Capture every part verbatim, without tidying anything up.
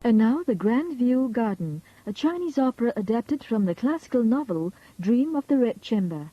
And now the Grand View Garden, a Chinese opera adapted from the classical novel Dream of the Red Chamber.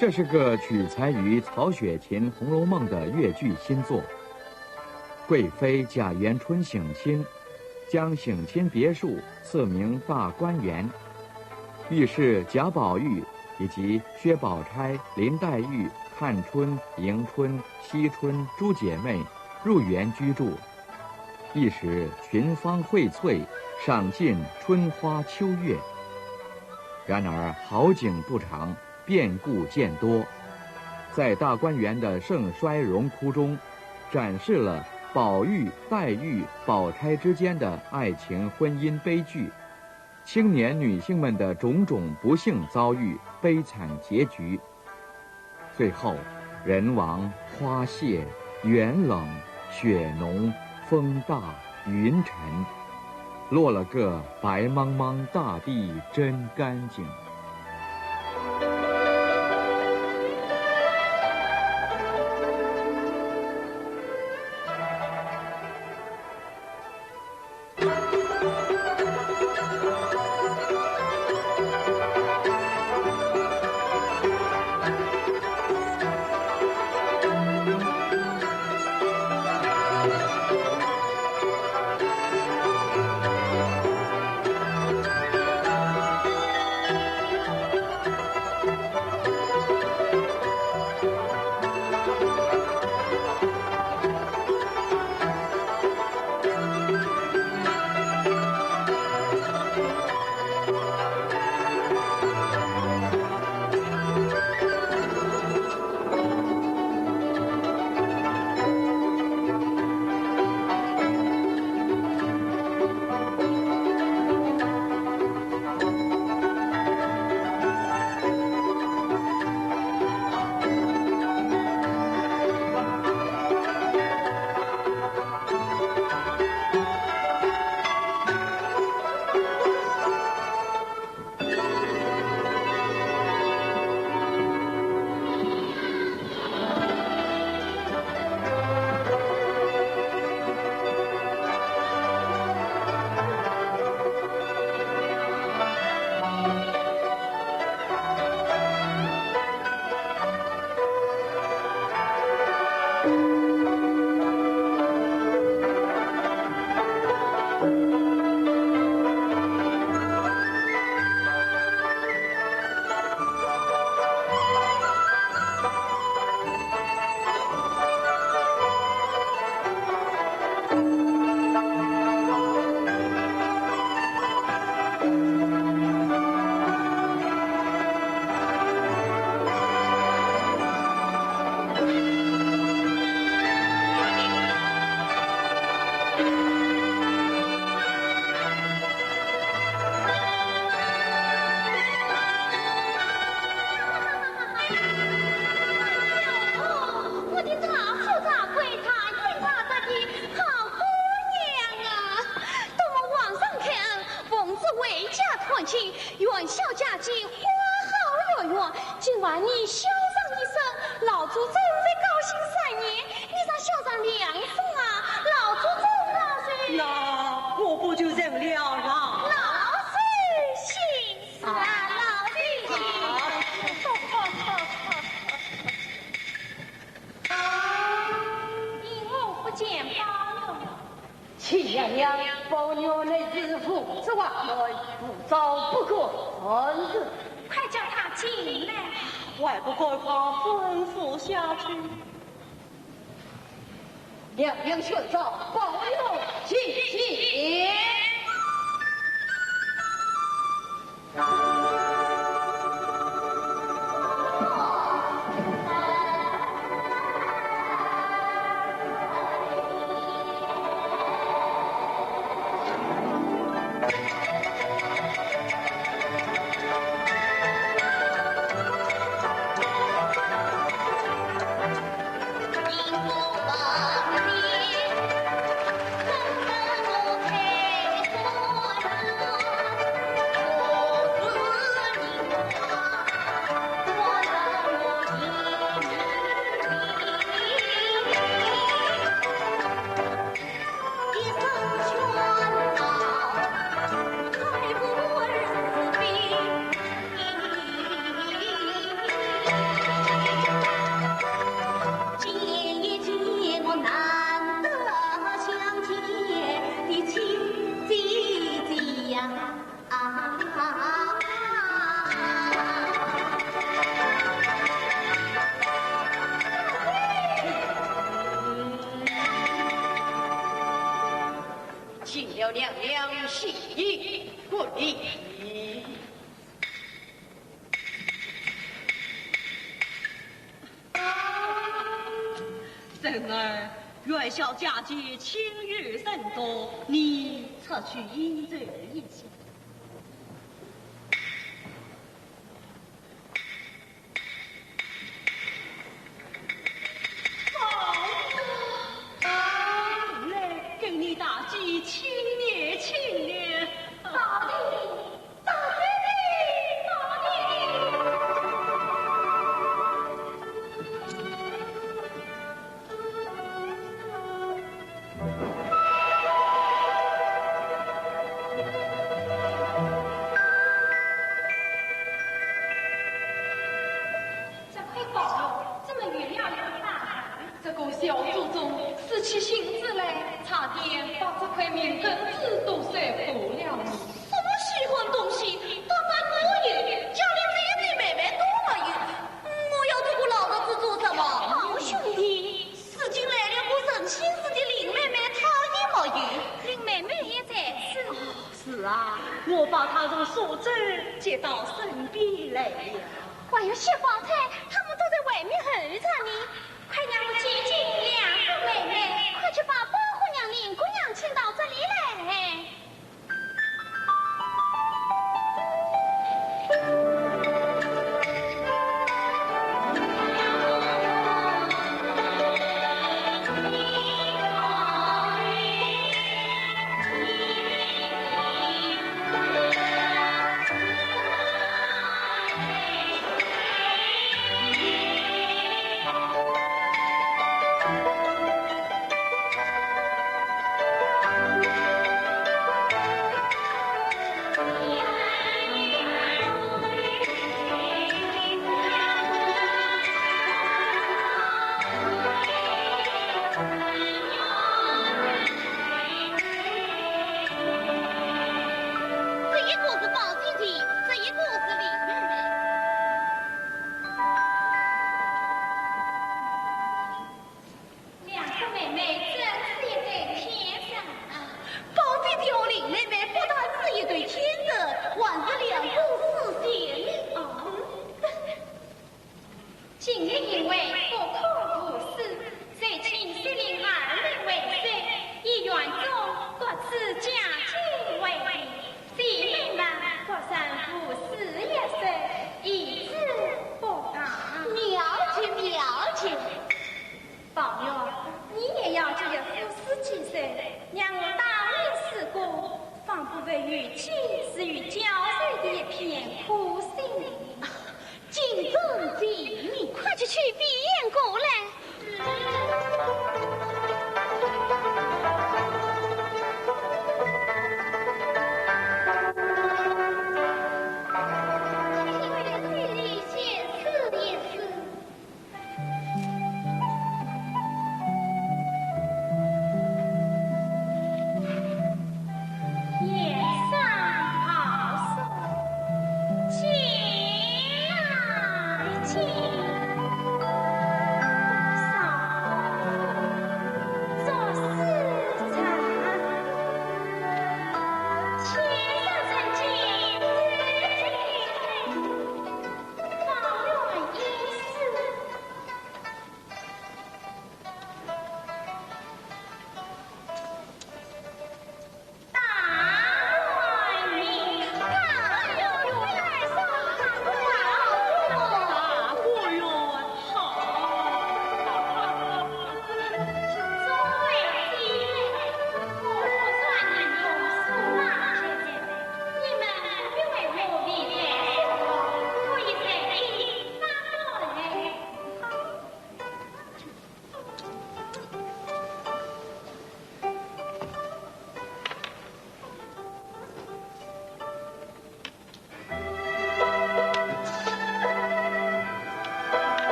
这是个取材于曹雪芹《红楼梦》的越剧新作。贵妃贾元春省亲，将省亲别墅赐名大观园，预示贾宝玉以及薛宝钗、林黛玉、探春、迎春、惜春诸姐妹入园居住，一时群芳荟翠，赏尽春花秋月。然而好景不长， 变故渐多。在大观园的盛衰荣枯中，展示了宝玉、黛玉、宝钗之间的爱情婚姻悲剧，青年女性们的种种不幸遭遇、悲惨结局。最后，人亡花谢，园冷雪浓，风大云沉，落了个白茫茫大地真干净。 我的大富大贵，大钧大钻的好姑娘啊！多蒙皇上开恩，奉旨回家探亲，元宵佳节花好月圆，今晚你笑上一声，老祖宗才高兴三年，你若笑上两声啊，老祖宗老寿……那我不就成了老……老寿星啊，老寿星。因我不见宝玉。娘娘，宝玉乃是无知橫蛮，无招不告，何事？快叫他进来。还不赶快吩咐下去。娘娘宣召，宝玉请进。 请了娘娘，谢礼不礼。啊，侄儿，元宵佳节亲友甚多，你出去应酬一下。 宝玉，来，给你打记，亲热亲热。宝玉，宝玉，宝玉。 这块宝玉怎么越来越大？这个小祖宗失起兴致来，差点把这块命根子都摔破了呢。什么稀罕东西，单单我有，家里连你妹妹都没有。我要这个老爷子做什么？宝兄弟， 如今来了个神仙似的林妹妹，她也没有。林妹妹也在此。是啊，我把她从苏州接到身边来了。还有薛宝钗，他们都在外面候着你。快让我见见两个妹妹。快去把宝姑娘、林姑娘请到这里来。 这一个是宝姐姐，这一个是林妹妹。 两个妹妹真是一对天生啊！宝姐姐和林妹妹不但是一对天生，还是两个师姐呢。哦，今日因为不可无师，就请薛林二妹为师，以园中各自讲解为例。 姐妹们各生无师一师，以致不达。妙极，妙极。宝玉，你也要这一副师姐师，让我当面试过，方不会与姐是与教授的一片苦心。 敬遵姐妹。快去取笔砚过来。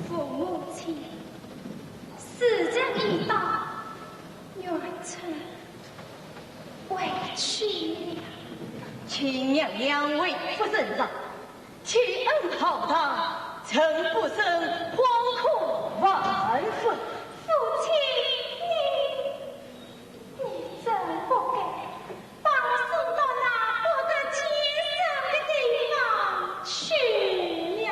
父母亲，时辰已到，元春回去了。请娘娘为父伸冤， 启恩浩荡，陈不生惶恐万分。父亲，你，你真不该把我送到那不得见人的地方去呀！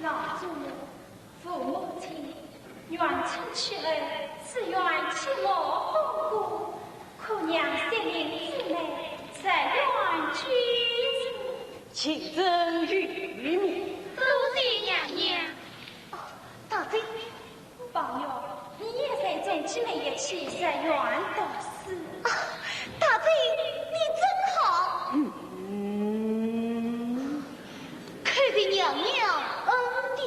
老祖母、父母亲，元春去后，只愿切莫风波，可让三林姊妹实愿居住。请遵御命。多谢娘娘。哦，大姐。 宝玉，你也随众姊妹一起实愿读书。啊，大姐，你真好。嗯。叩谢娘娘恩典。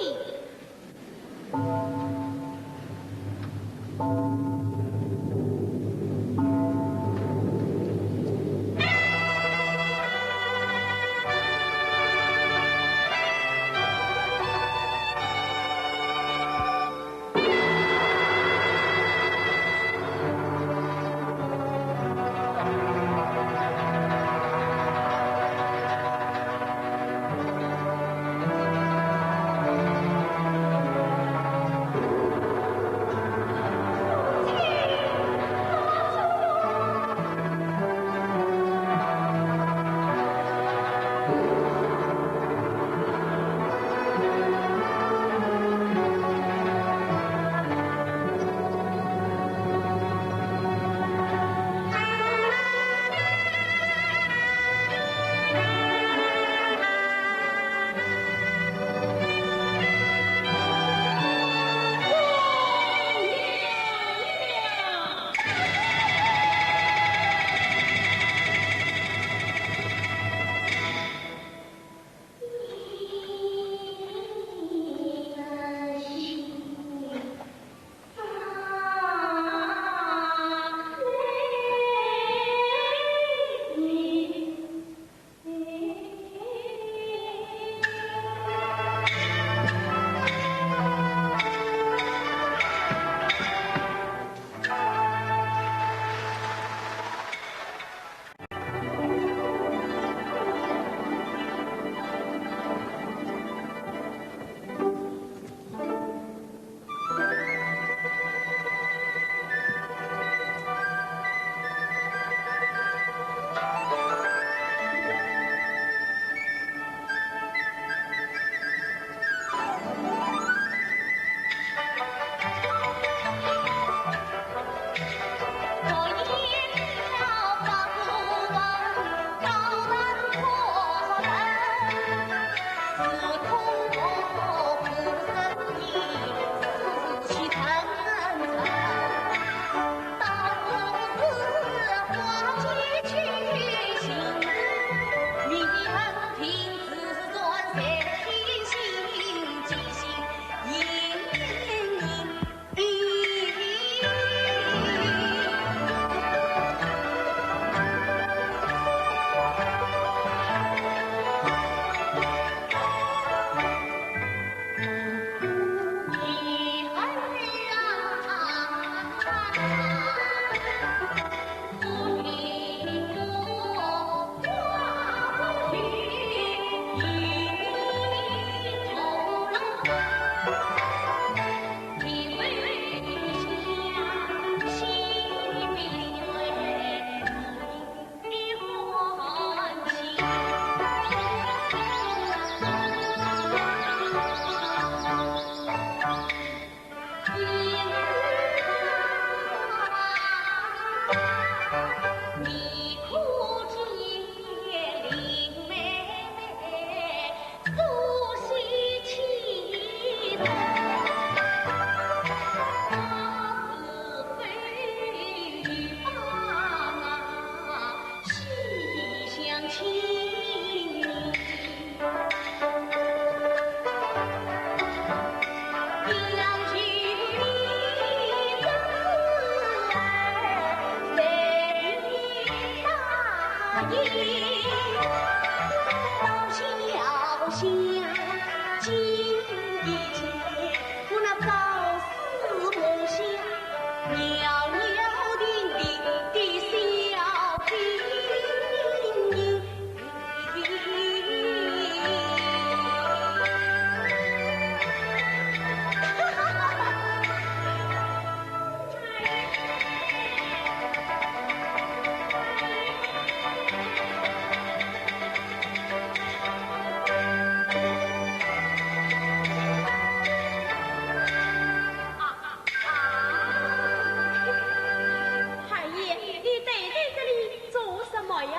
二爷，你待在这里做什么呀？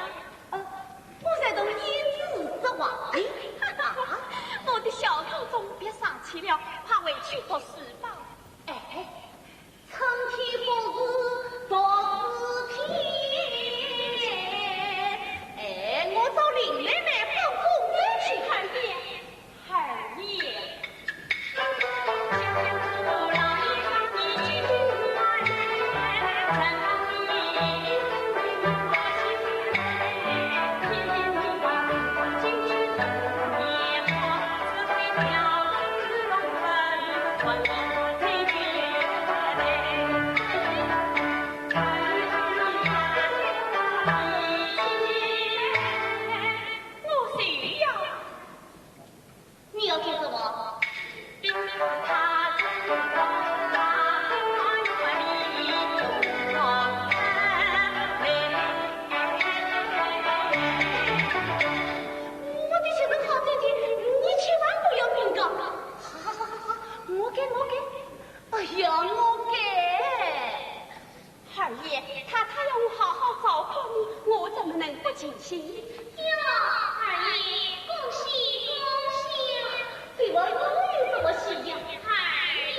呃，我在同胭脂说话。啊，我的小祖宗别生气了，快回去读书吧。哎，春天不是读书天。哎，我找林妹妹放风去。二爷，二爷。我谁呀？你要做什么？我的学生好姐姐，你千万不要敏感。好好好好好，我给，我给。哎呀，我给。 二爷，太太要我好好照顾你，我怎么能不尽心？哟，二爷，恭喜恭喜！这个又有什么喜呀？二爷。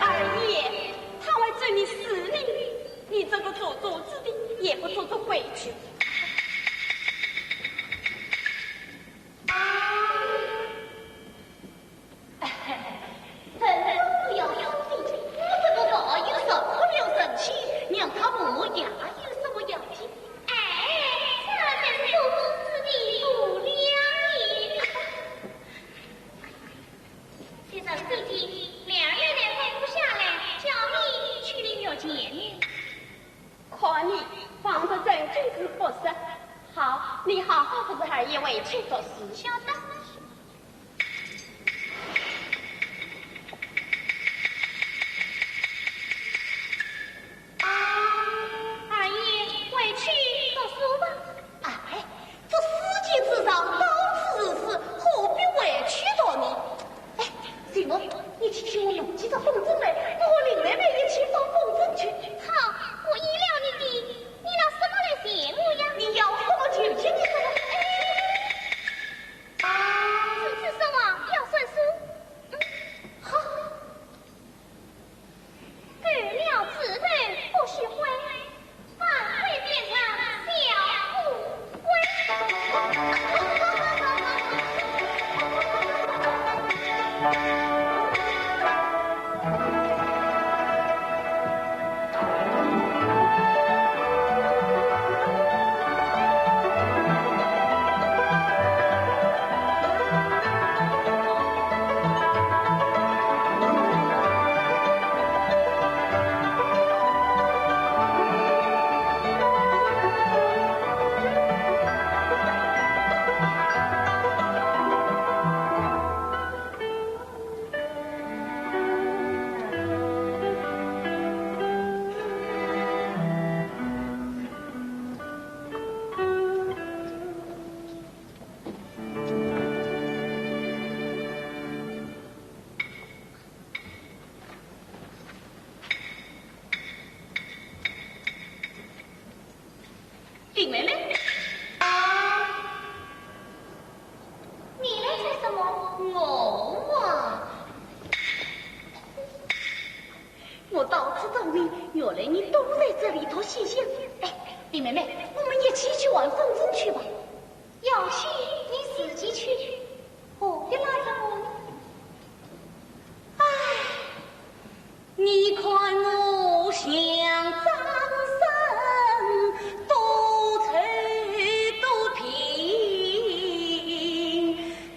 二爷，他会咒你死命，你这个做作之人，也不做作规矩。啊，真是要死的，我这个话有什么了神气，让他磨磨牙有什么要紧？哎，这才是做作之人不良言。 学生姐姐，两日内吩咐下来，叫你去领玉钱呢。看你放得真真是不是。好，你好好服侍二爷回去读书。晓得。 啊，二爷，回去读书吧。哎，这世界之上到处是书，何必回去读呢？哎，瑞文，你去请我用几只风筝来，我和林妹妹一起放风筝去。好，我依了你的，你拿什么来钱我呀？你要什么就给你什么。哎。我到处找你，原来你躲在这里偷闲闲。哎，林妹妹，我们一起去玩风筝去吧。要去你自己去，何必拉着我呢？唉，你看我像张生，多愁多病，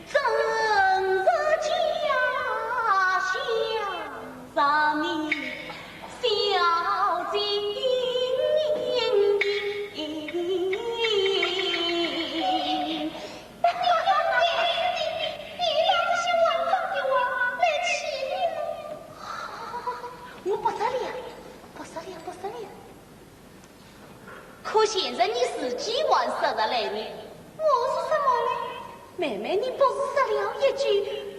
正是家乡上你孝敬。你拿这些玩耍的话来气你吗？我不说了，不说了，不说了。 可现在你自己还说得来呢。我说什么呢？妹妹，你不是说了一句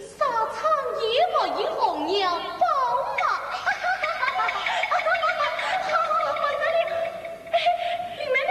“沙场夜泊一红娘抱”吗？好，好，好，我说了。哎，林妹妹。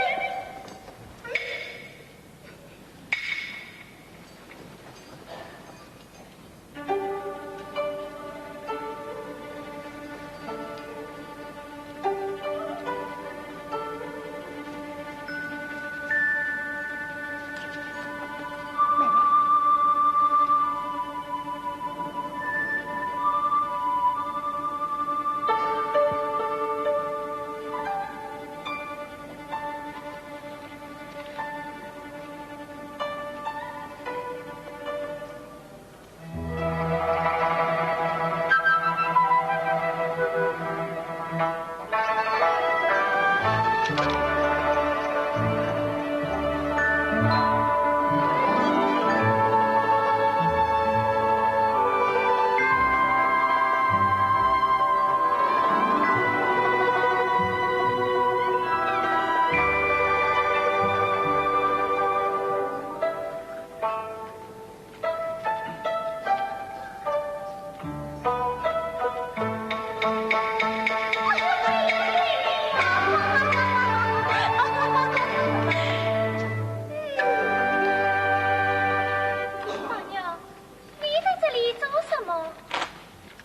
宝玉，你在这里做什么？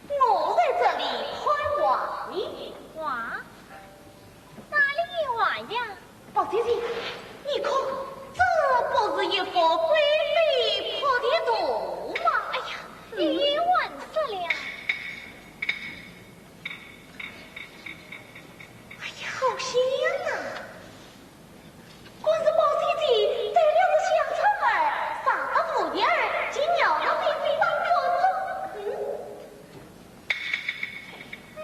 我在这里看画呢。画？ 哪里有画呀？宝姐姐，你看，这不是一幅鬼魅婆的图吗？哎呀，你也玩死了。哎呀，好像啊！可是宝姐姐带了个小船儿，上了浮云儿，竟要到飞飞当中。嗯。 嗯，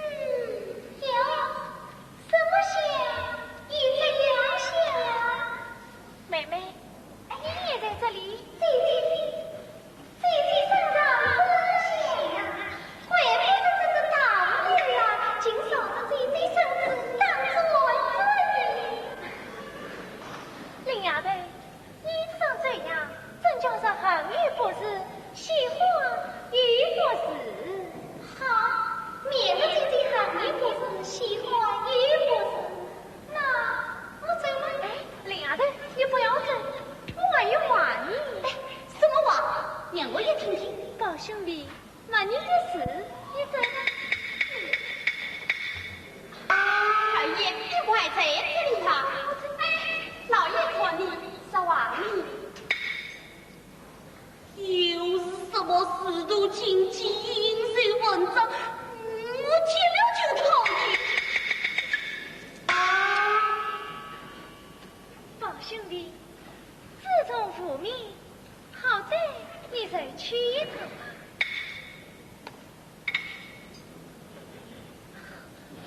有，什么香？一阵香啊。妹妹，你也在这里？姐姐，姐姐身上不香啊，怪不得这个大风儿啊，竟扫得姐姐身子当中去。林丫头， 你这样，真叫人恨你不是，喜欢你不是。好，免得姐姐恨你不是，喜欢你不是。那我走了。哎，林丫头，你不要走，我还有话呢。哎，什么话？让我也听听。宝兄弟， 问你的事，你走吧。二爷，你还在这里啊？哎，老爷叫你说话呢。又是什么师徒情结、饮酒文章，我听了就讨厌。啊，宝兄弟，自从父命，好歹你就去一趟吧。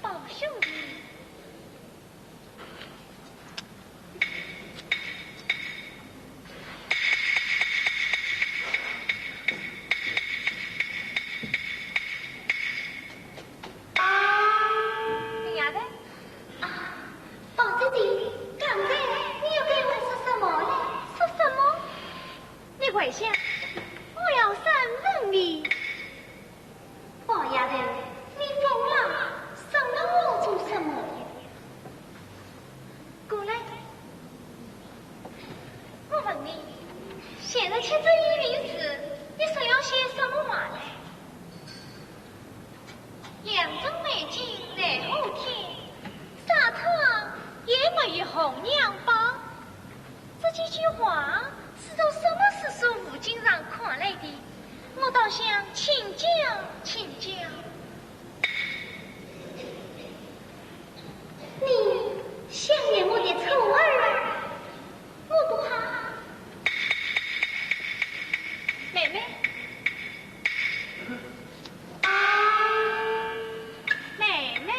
宝兄弟。林丫头。啊，宝姐姐，刚才你又对我说什么呢？说什么？你跪下，我要审问你。 宝丫头，你疯了？审问我做什么呀？过来，我问你，前日吃这一名时，你说了些什么话来？两种美景在后天，沙场也没有红娘报。这几句话是从什么世俗五经上看来的？我倒想请教请教。你想念我的初儿啊？我不怕。妹妹。 妹妹。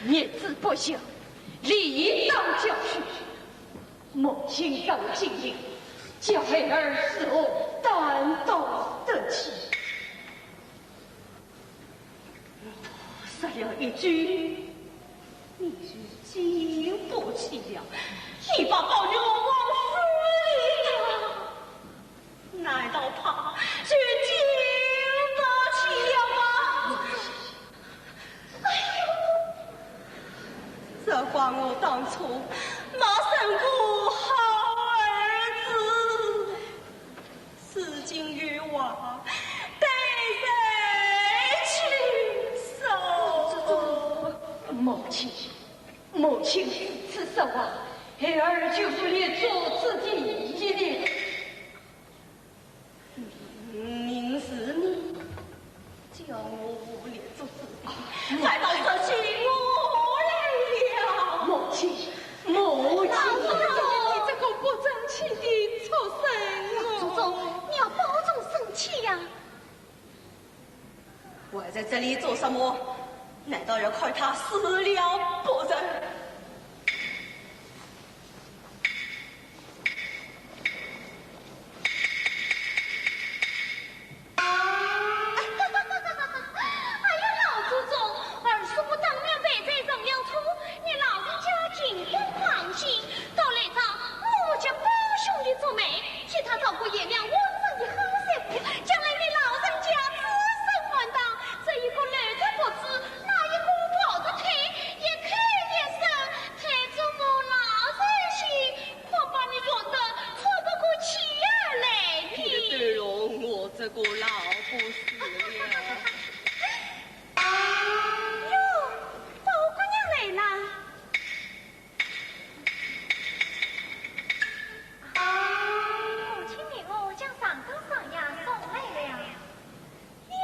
日子不小，理应当教训。母亲让我进京，叫孩儿如何担当得起？我说了一句，你就经不起了。你把宝玉往死里打，难道他就经得起了吗？哎呦，这怪我当初没生个好儿子。 如今有话对谁去说？母亲，母亲如此说话，孩儿就不连做子的义了。明明是你，叫我无力做子的，反倒说起我来了。母亲，母亲。你这个不争气的畜生啊！老祖宗，你要保重身体呀。我还在这里做什么？难道要看他死了不成？ 哎呀，老祖宗，二叔不当面赔罪成了错，你老人家尽管放心，到来朝我叫宝兄弟做媒，替他讨个贤良稳重的好媳妇，将来你老人家子孙满堂，这一个留着不知，那一个抱着腿，一口一声，推着我老人心，可把你说得喘不过气儿来呢。别得罪了我这个老不死了。 哟，宝姑娘来啦。母亲命我将上等赏样送来了。哟。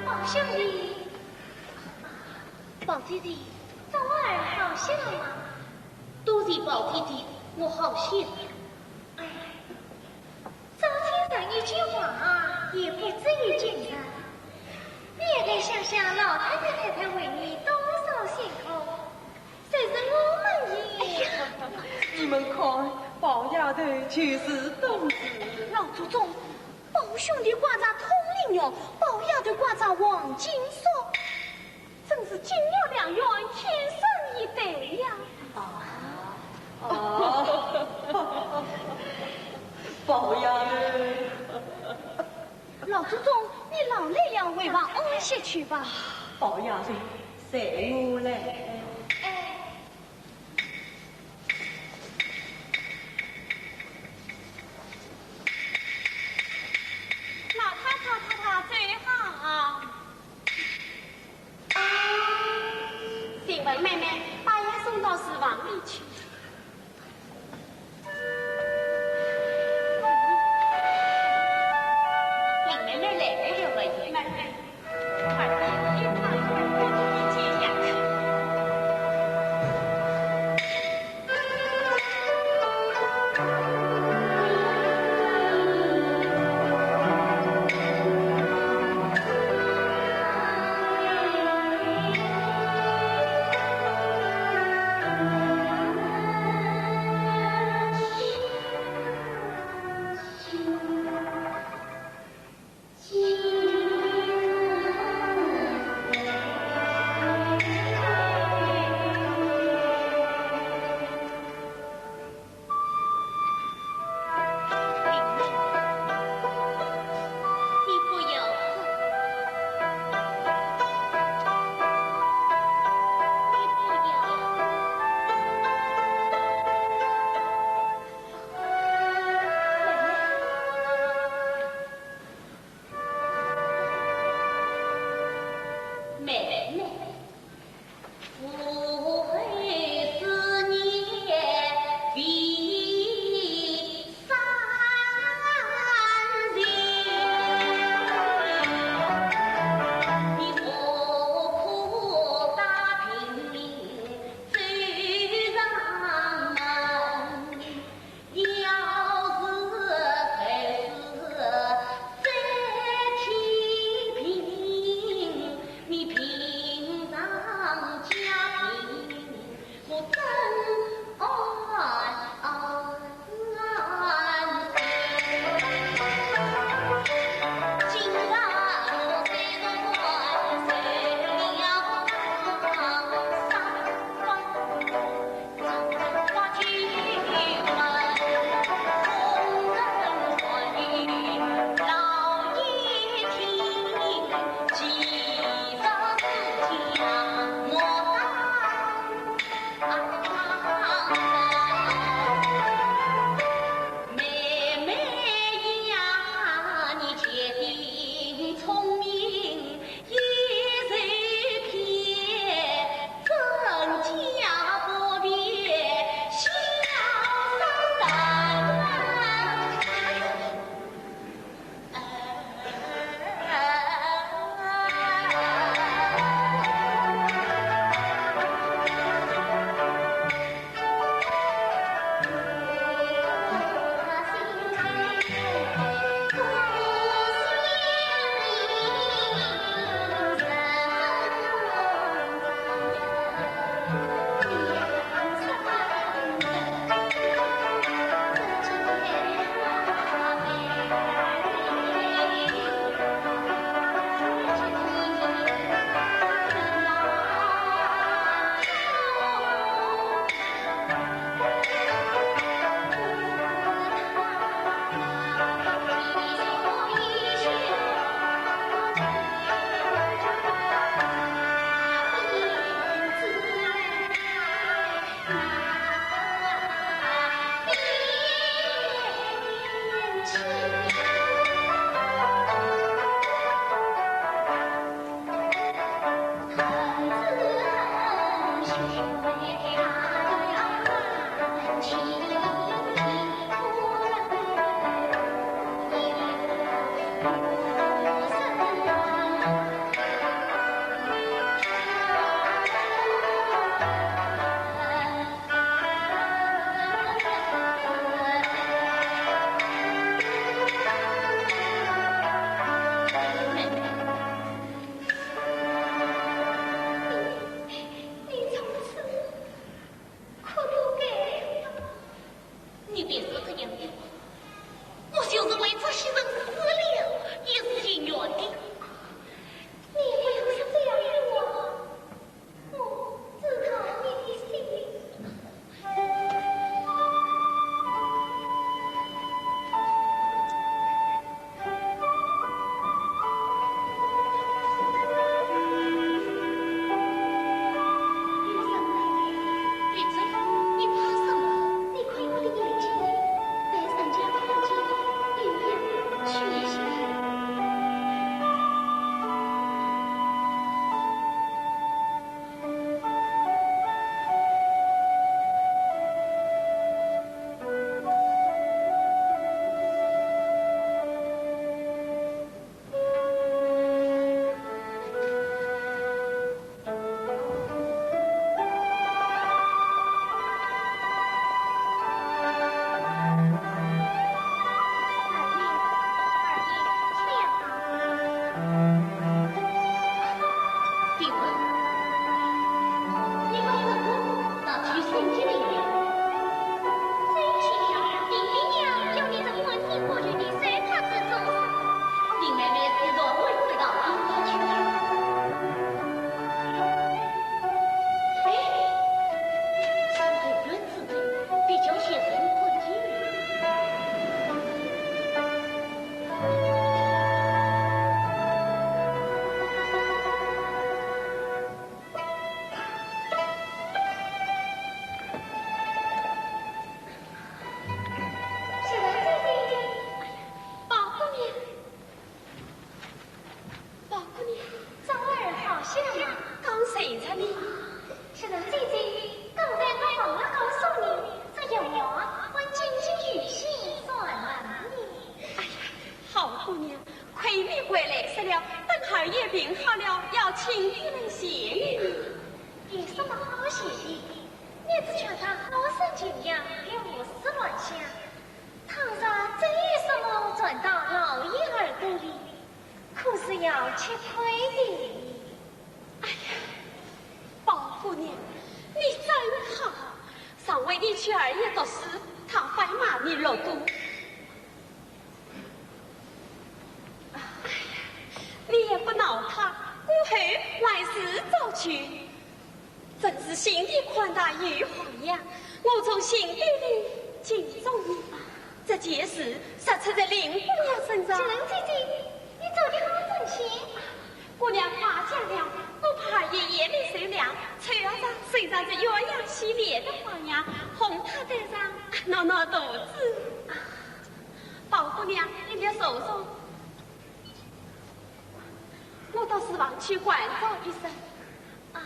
宝兄弟，宝弟弟，这玩意儿好些了吗？多谢宝弟弟，我好些了。哎， 昨天的一句话也不至于惊人。你也该想想老太太太太为你多少辛苦，虽是我们也……哎呀，你们看，宝丫头就是懂事。老祖宗，宝兄弟挂着通灵玉，宝丫头挂着黄金锁。 真是金玉良缘，天生一对呀。啊，啊，宝丫头。老祖宗，你劳累了，回房安歇去吧。宝丫头，随我来。哎。老太太，太太走好。 请问妹妹，把药送到厨房里去。林妹妹来了，有没有？妹妹，快点，快点，快点，快点，快点。妹妹，父后思念比山长，你何苦把病人追上门？要是后世再添病，你病病好了，要亲自来谢你。有什么好谢的？你只叫他好生静养，别胡思乱想。倘若真有什么传到老爷耳朵里，可是要吃亏的。哎呀，宝姑娘，你真好，常为你去二爷读书，他还骂你落孤。 哎呀，你也不恼他，过后还是照旧。真是新的宽大有涵养，我从心底里敬重你。这件事说出在林姑娘身上，秋兰姐姐，你做得好真心。姑娘夸奖了，我怕二爷眼里受凉，秋兰身上这鸳鸯戏里的花样，哄她得上暖暖肚子。啊，宝姑娘，你别受伤。 我到书房去关照一声。啊。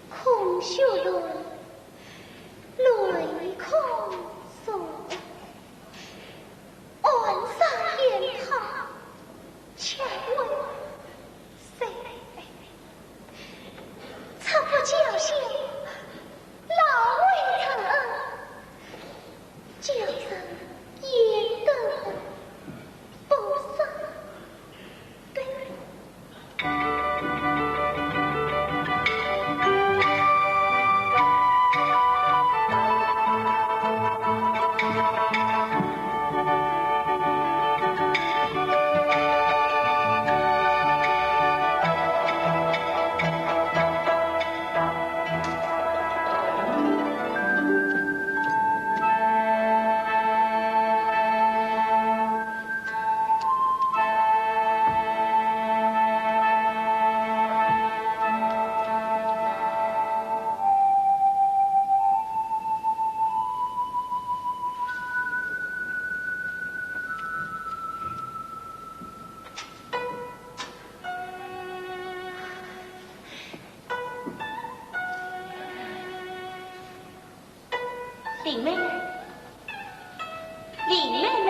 空虚乱，泪空诉。暗生怨叹，却为谁？ 出府叫小，老为承恩，叫声言得不舍。 林妹妹，林妹妹。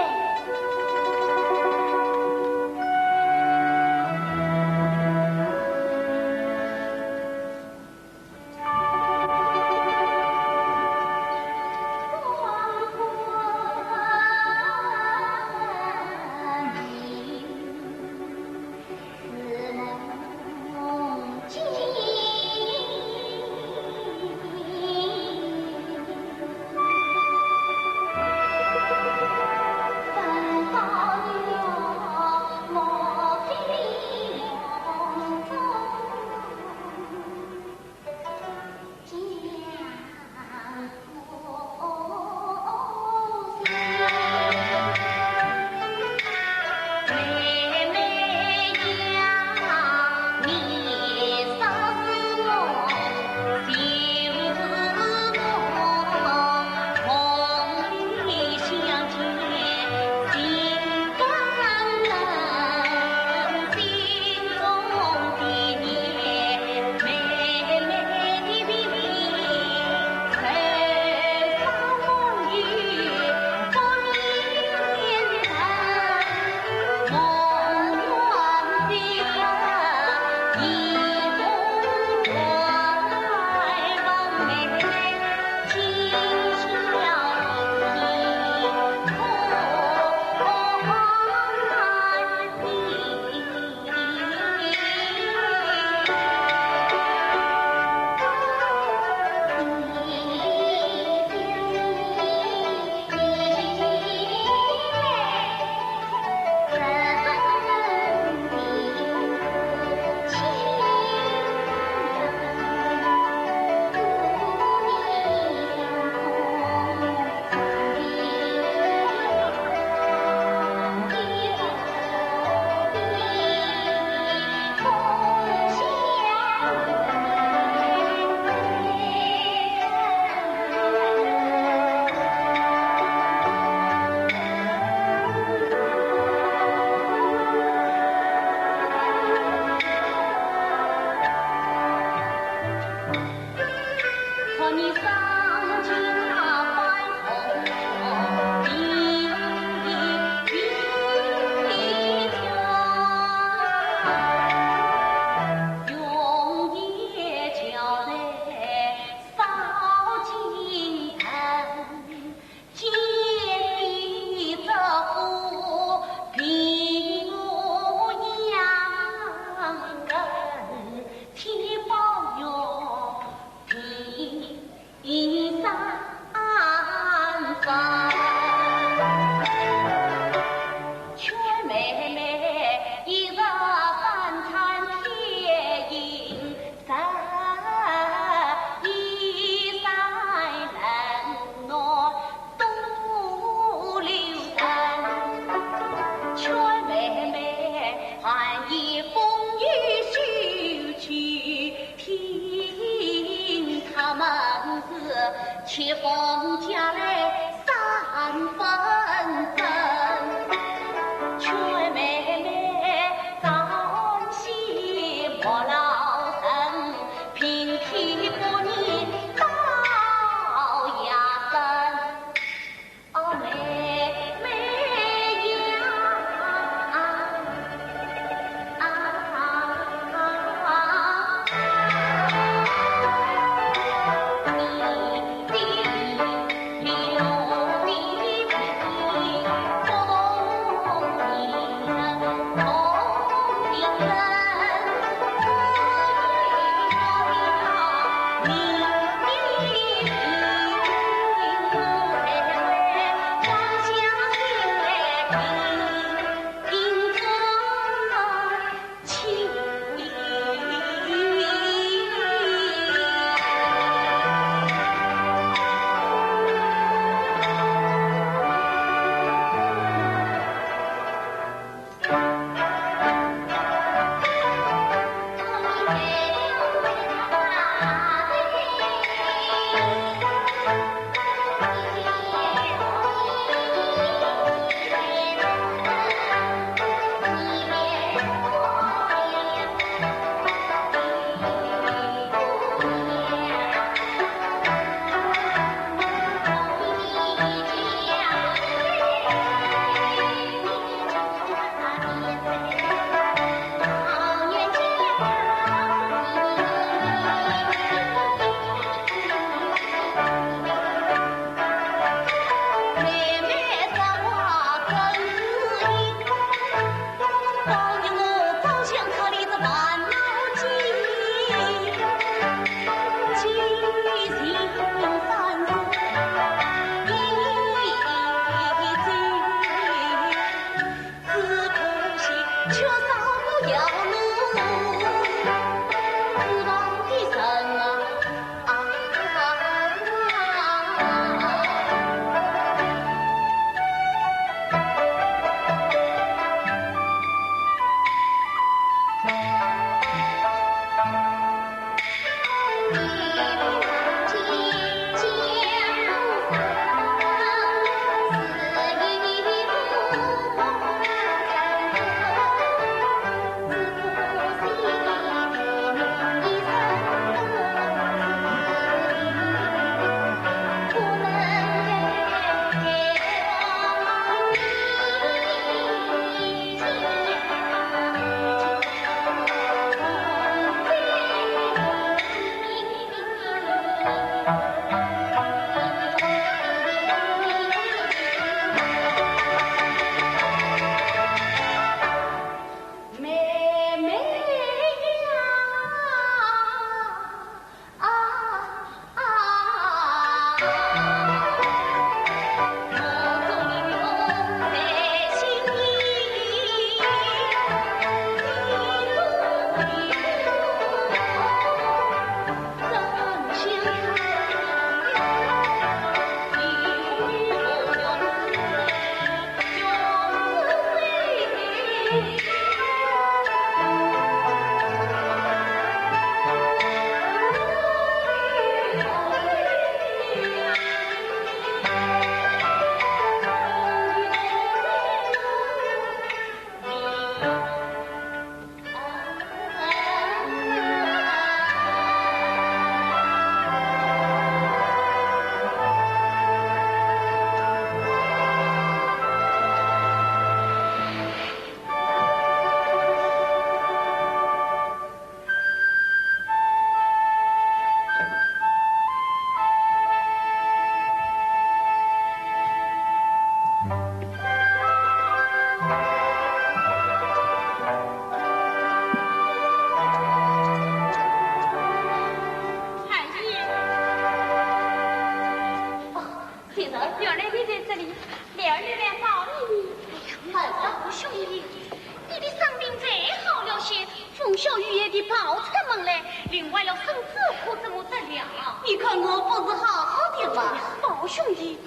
我不是好好的吗？宝兄弟，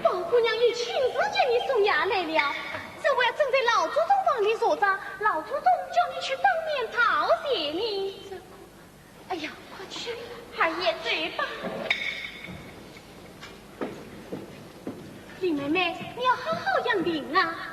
宝姑娘有亲自叫你送药来了，这回正在老祖宗房里坐着，老祖宗叫你去当面道谢呢。这，哎呀，快去，二爷走吧。林妹妹，你要好好养病啊。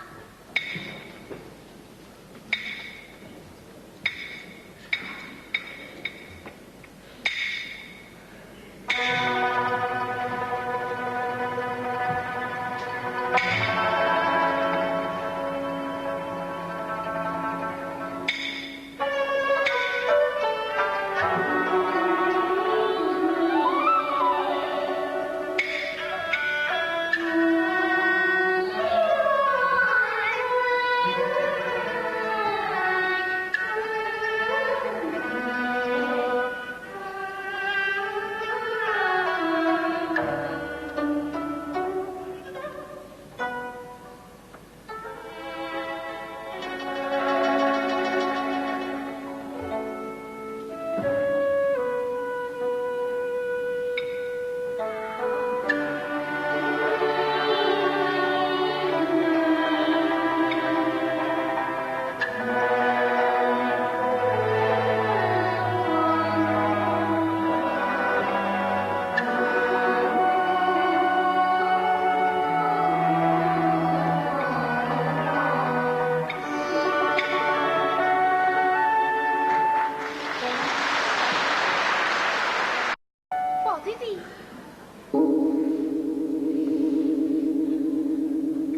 宝姐姐，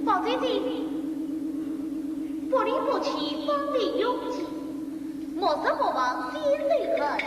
宝姐姐，不离不弃，方为永继，莫失莫忘，心头恨。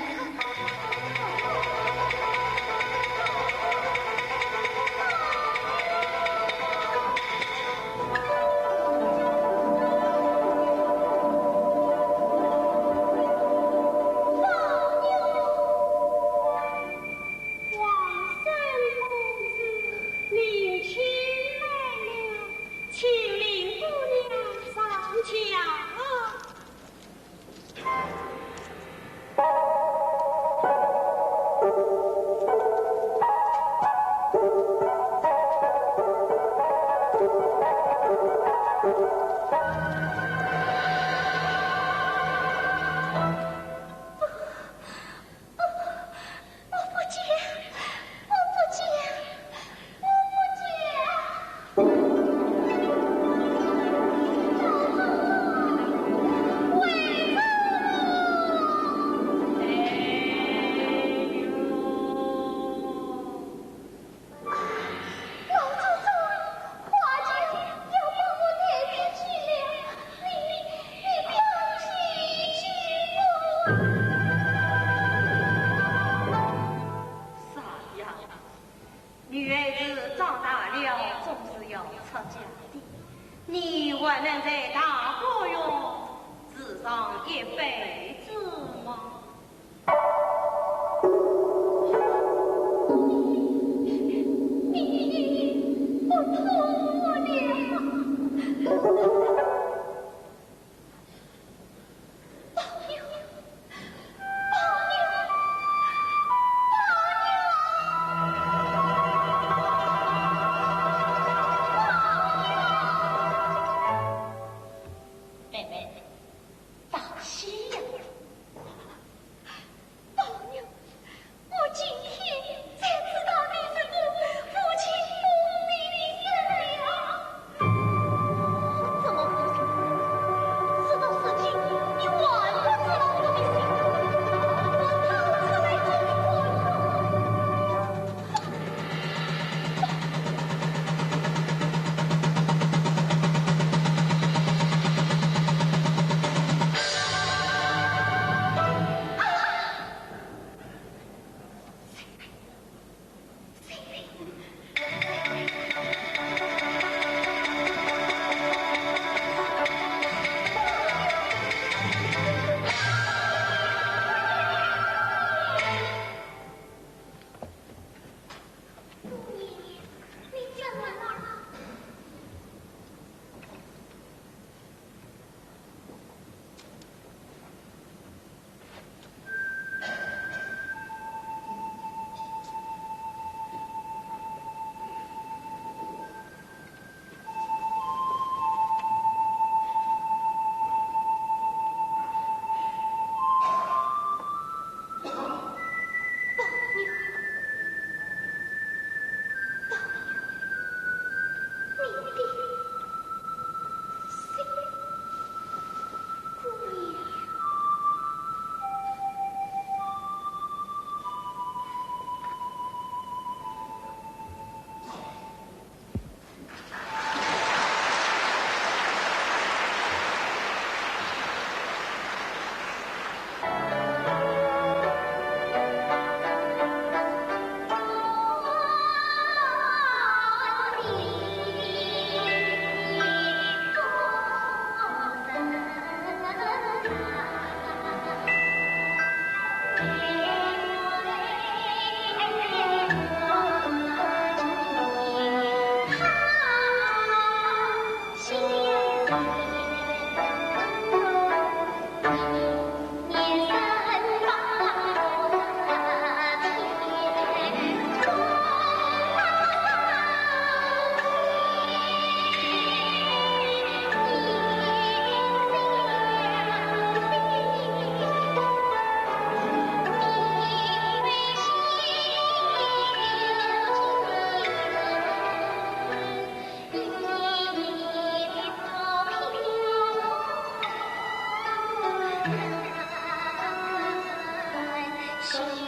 眼睛。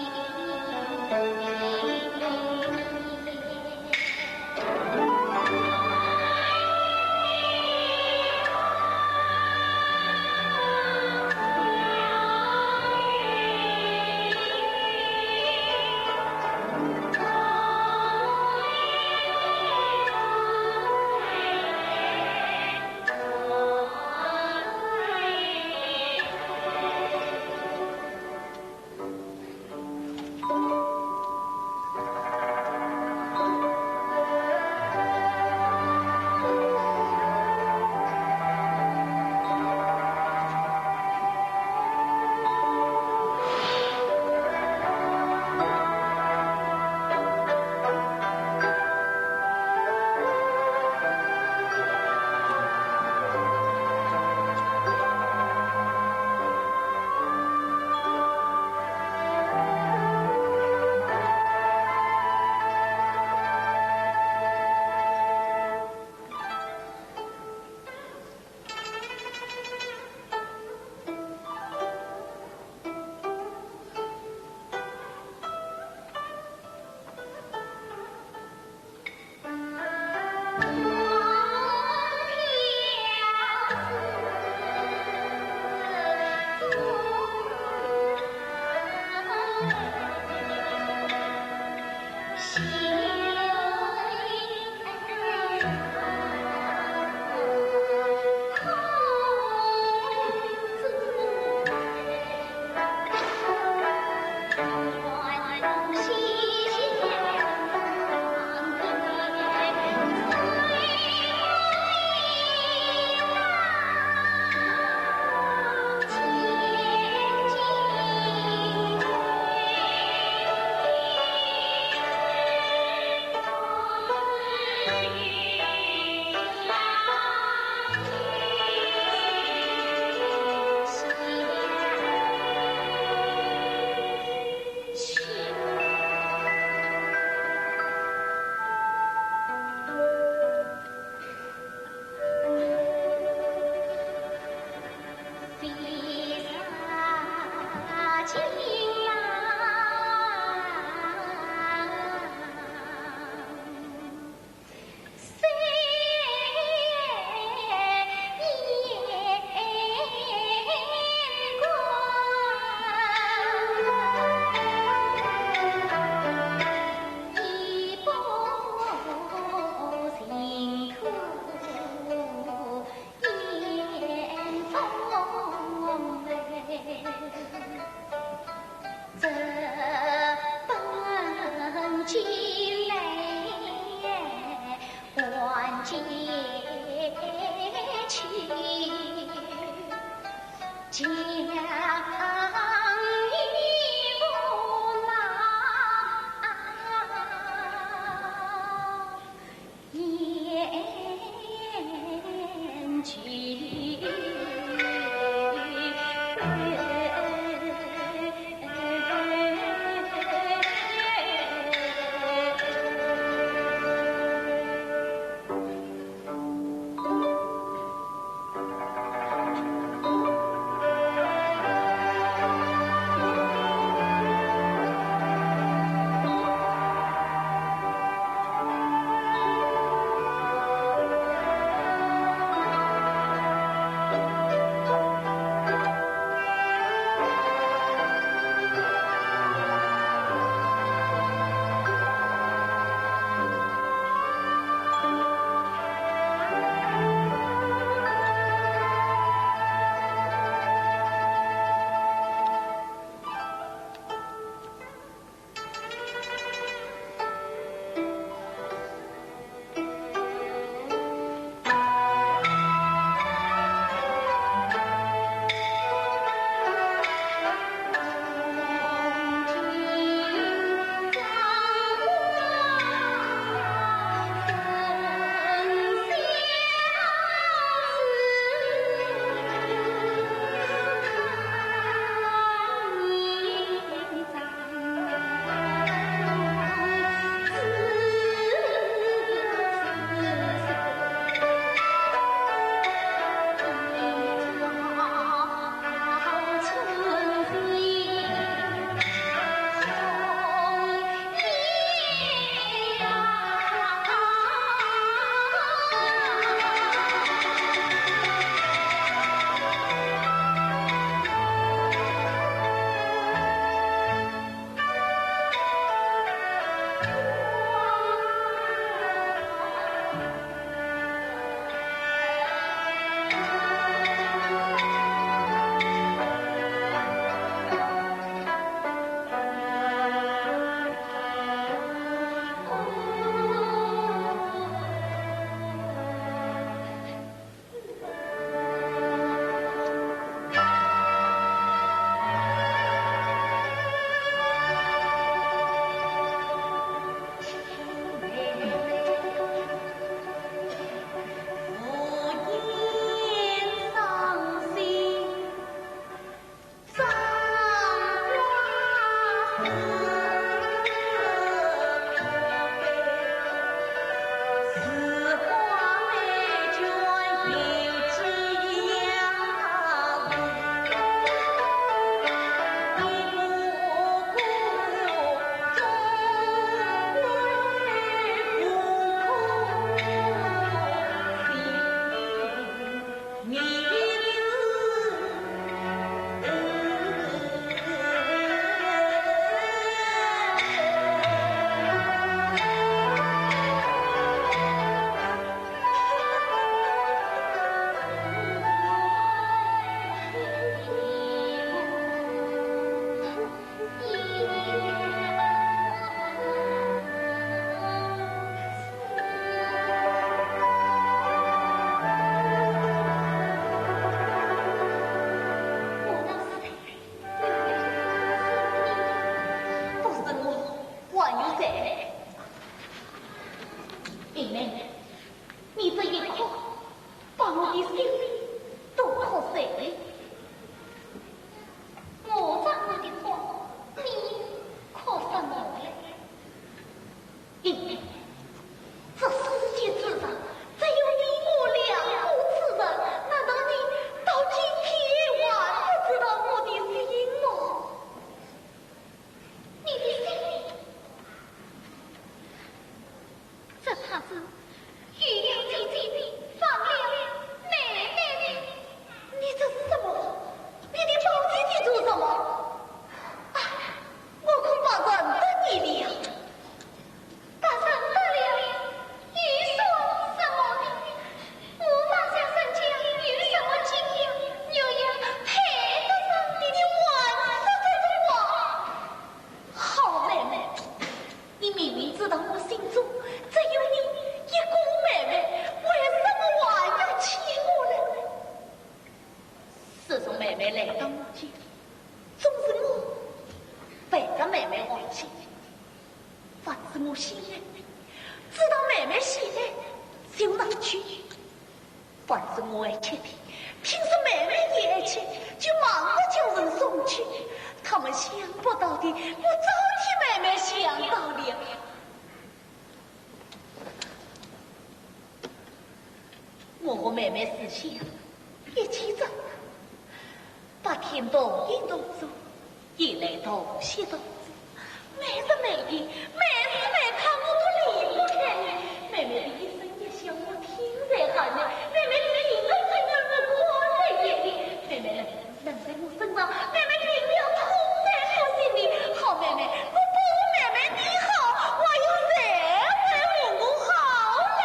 不是我，还有谁？妹妹，你这一哭，把我的心里都哭碎了。我找你的话，你哭什么嘞？ 因为这世界之上，只有你我两个此人，难道你到今天还不知道我的心吗？你的心，只怕是又要姐姐忘了妹妹呢。你这是什么？你的宝姐姐做什么？啊，我恐怕认得你了。 他认得了，又说什么呢？我马上人家有什么斤两，又要配得上你？你还说这种话？好妹妹，你明明知道我心中只有你一个妹妹，为什么还要气我呢？ 自从妹妹来到我家，总是我陪着妹妹玩耍。凡是我喜爱的，知道妹妹喜爱，就拿去；凡是我爱吃的，听说妹妹也爱吃，就忙着叫人送去。他们想不到的，我早替妹妹想到了。 我和妹妹事先一起走，白天同饮同住，夜里同吃同住，每日每夜，每时每刻我都离不开你。妹妹的一颦一笑我听在耳里，妹妹的情深深我看在眼里，妹妹能 能在我身上，妹妹定要痛在我心里。好妹妹，我不和妹妹你好，还有谁会和我好嘞？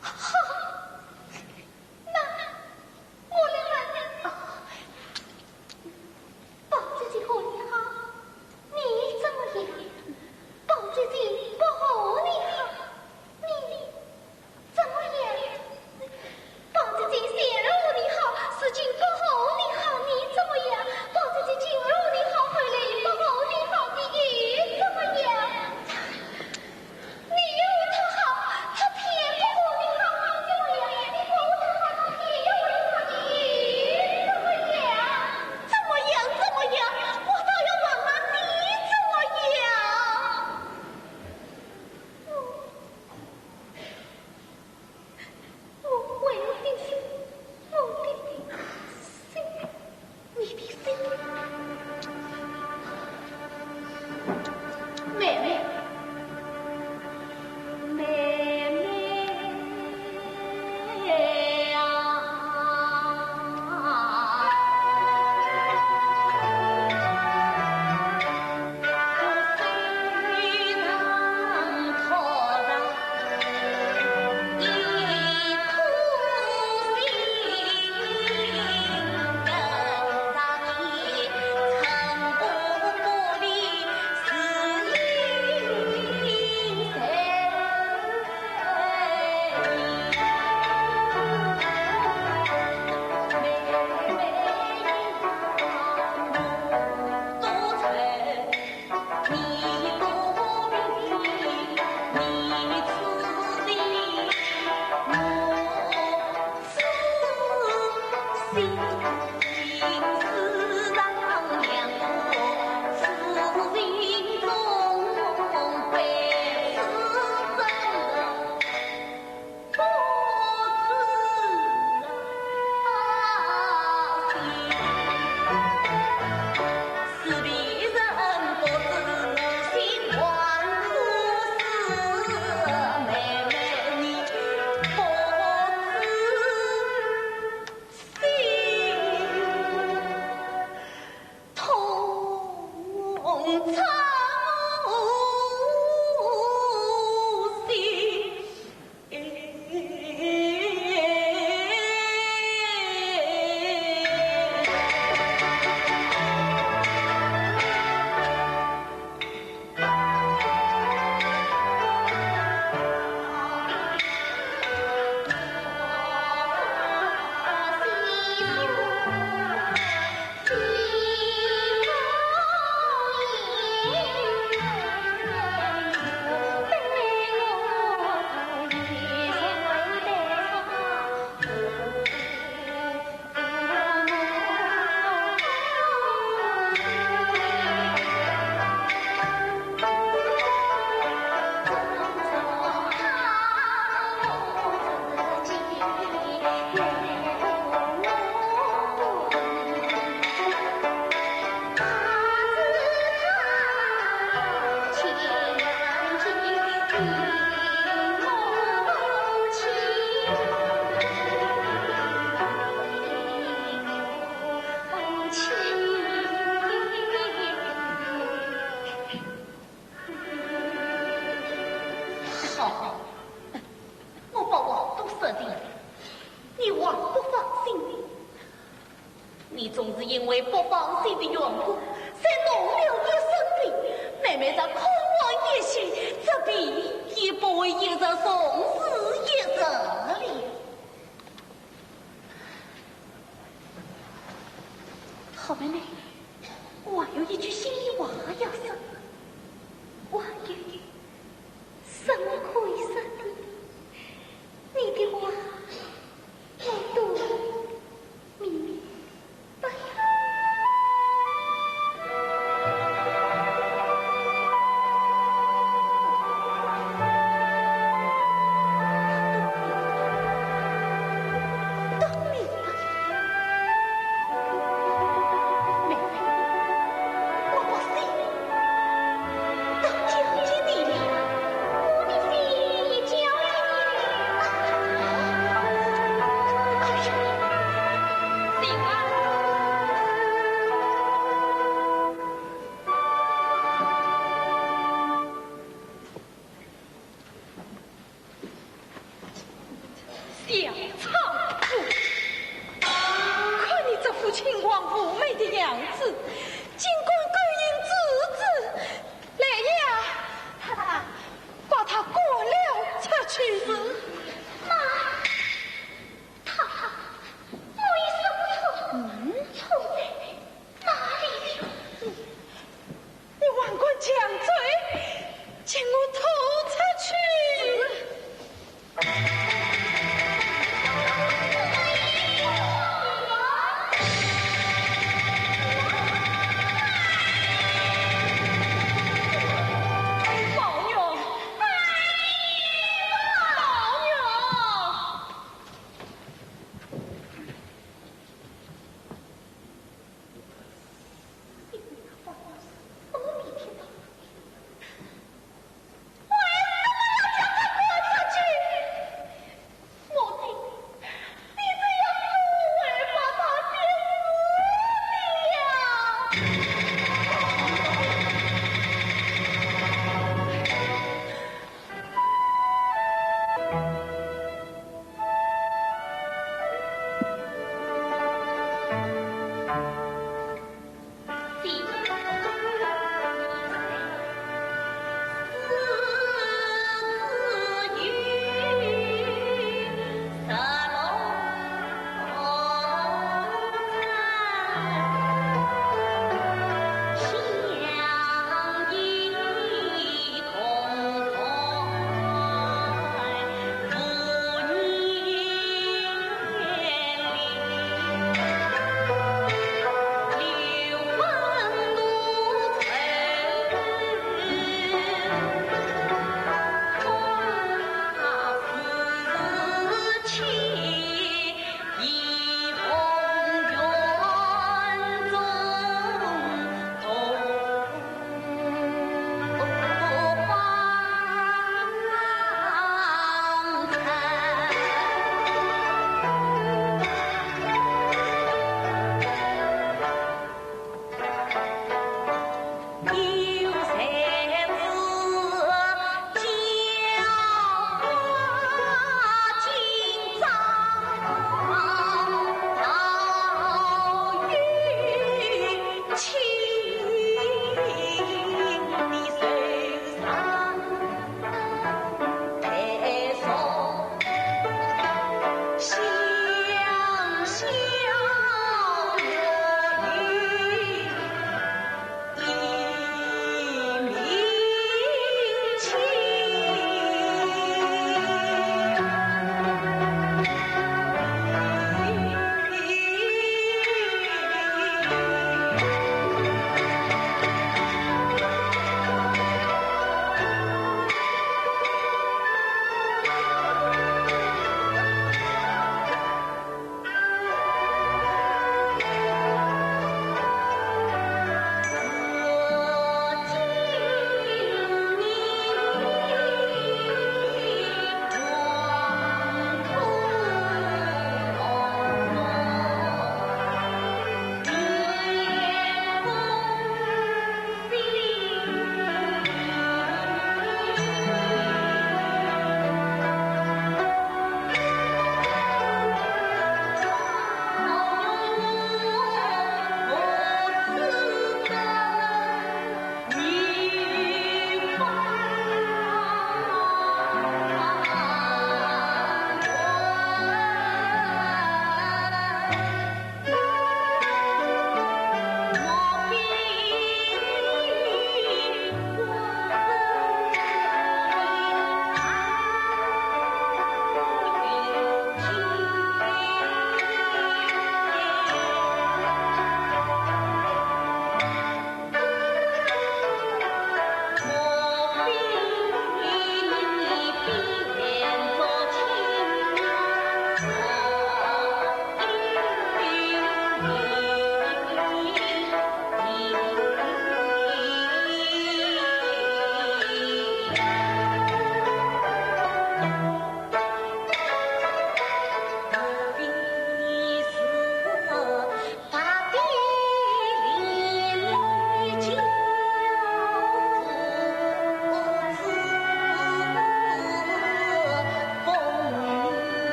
好，那我来问你。啊，宝姐姐和你好。因为不放心的缘故，才弄了一身病。妹妹若肯安一息，这病也不会一日重似一日了。好妹妹，我还有一句心里话要说。我有什么可以说的？你的话我都明白。小娼妇，看你这副亲王无妹的样子，竟敢勾引主子！来呀，太太，把她赶了出去。是。妈，太太，我有什么错？嗯？错在哪里了？你还敢犟嘴？将我拖出去！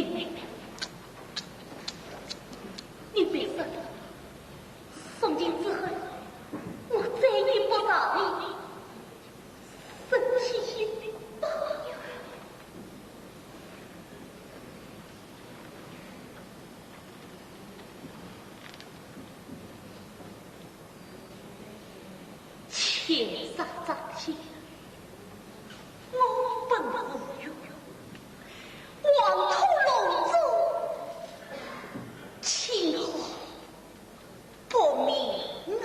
妹妹，你别生气，从今之后，我再也不让你生气了。 天上苍天，我本无缘，黄土龙钟，清风不明啊。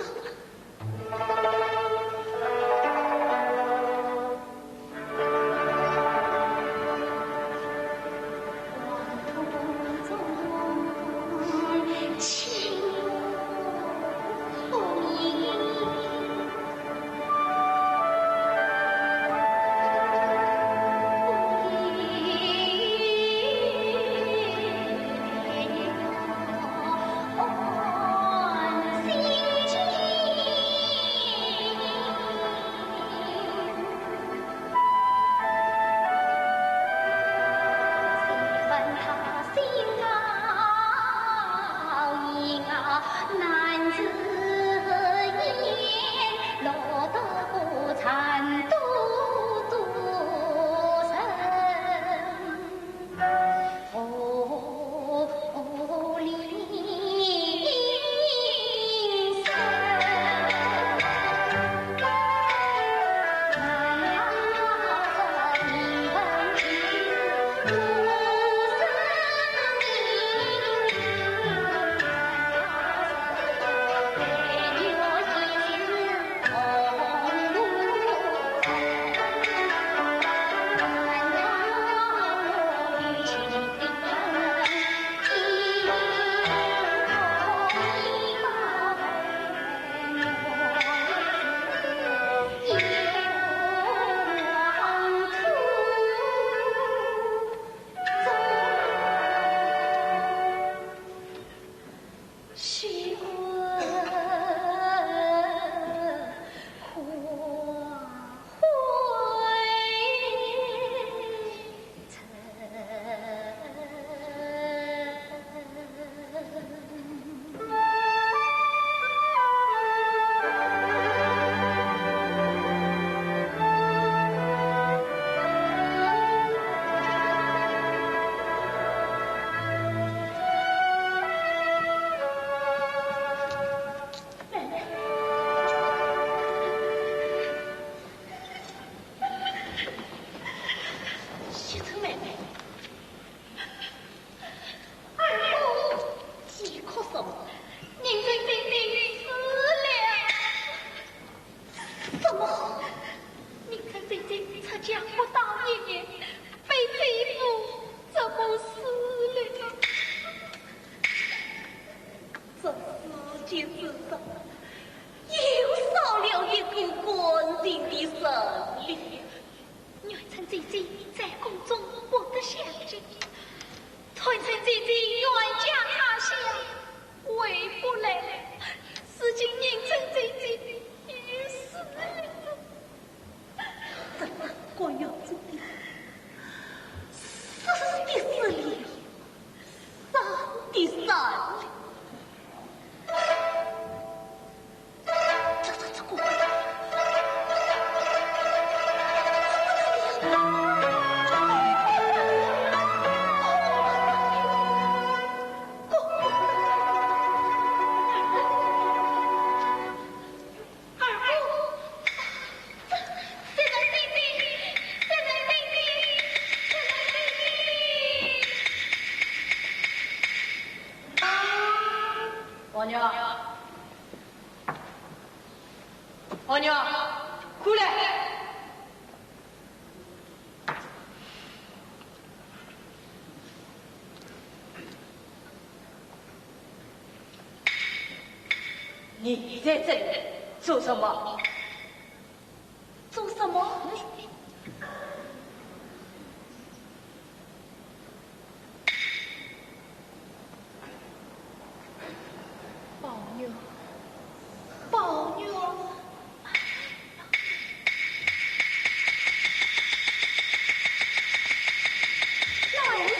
二哥，你哭什么？宁春姐姐死了。什么？宁春姐姐出家不到一年，被追捕，怎么死了？这世界之上，又少了一个感情的人了。 宁春姐姐在宫中不得相见，宁春姐姐远嫁他乡，回不来了。如今宁春姐姐也死了。这个官员子弟，死的死了， 王娘，王娘，过来。 你在这里做什么？做什么？宝玉，宝玉。宝玉。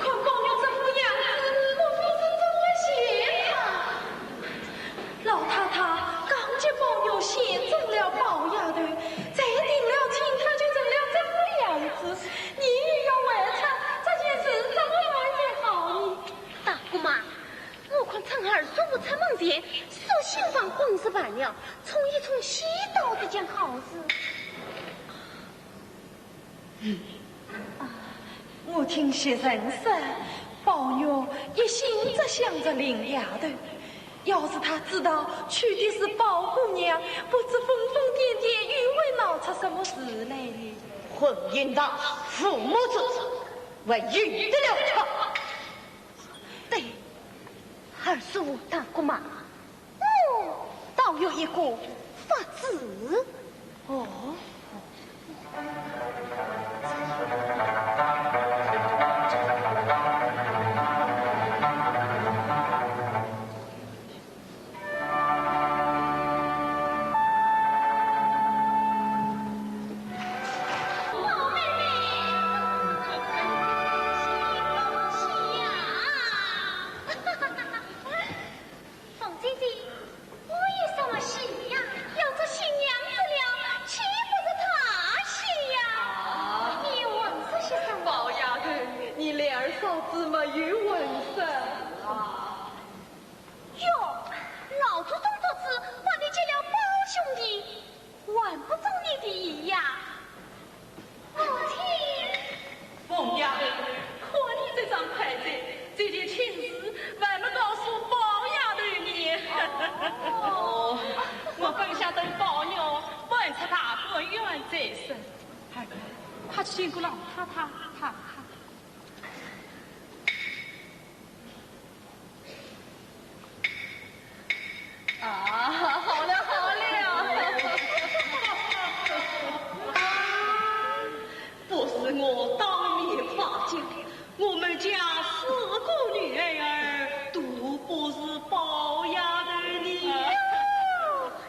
看宝玉这副样子，莫非是中了邪套？老太太刚给宝玉选中了宝丫头，才定了亲，她就成了这副样子。你又要回转，这件事怎么办才好呢？大姑妈，我看趁二叔父出门前，索性放光着办了，冲一冲喜，倒是件好事。 啊，我听袭人说，宝玉一心只想着林丫头，要是他知道娶的是宝姑娘，不知疯疯癫癫又会闹出什么事来呢？混淫大父母之子，还由得了他？对，二叔父大姑妈， 我倒有一个法子。哦。凤姐姐，我有什么喜呀？要做新娘子了，岂不是大喜呀？啊。你又问这些什么？宝丫头，你两儿嫂子没有问说。啊。哟，老祖宗做主，把你接了宝兄弟， 还不中你的意呀？我听。凤丫头，看你这张快嘴，这件亲事还没告诉宝丫头呢。哦，我本想等宝玉搬出大观园再说。哎，快去见过老太太、太太。 啊，好了，好了。不是我当面发酒，我们家四个女儿都不是宝丫头呢。哟，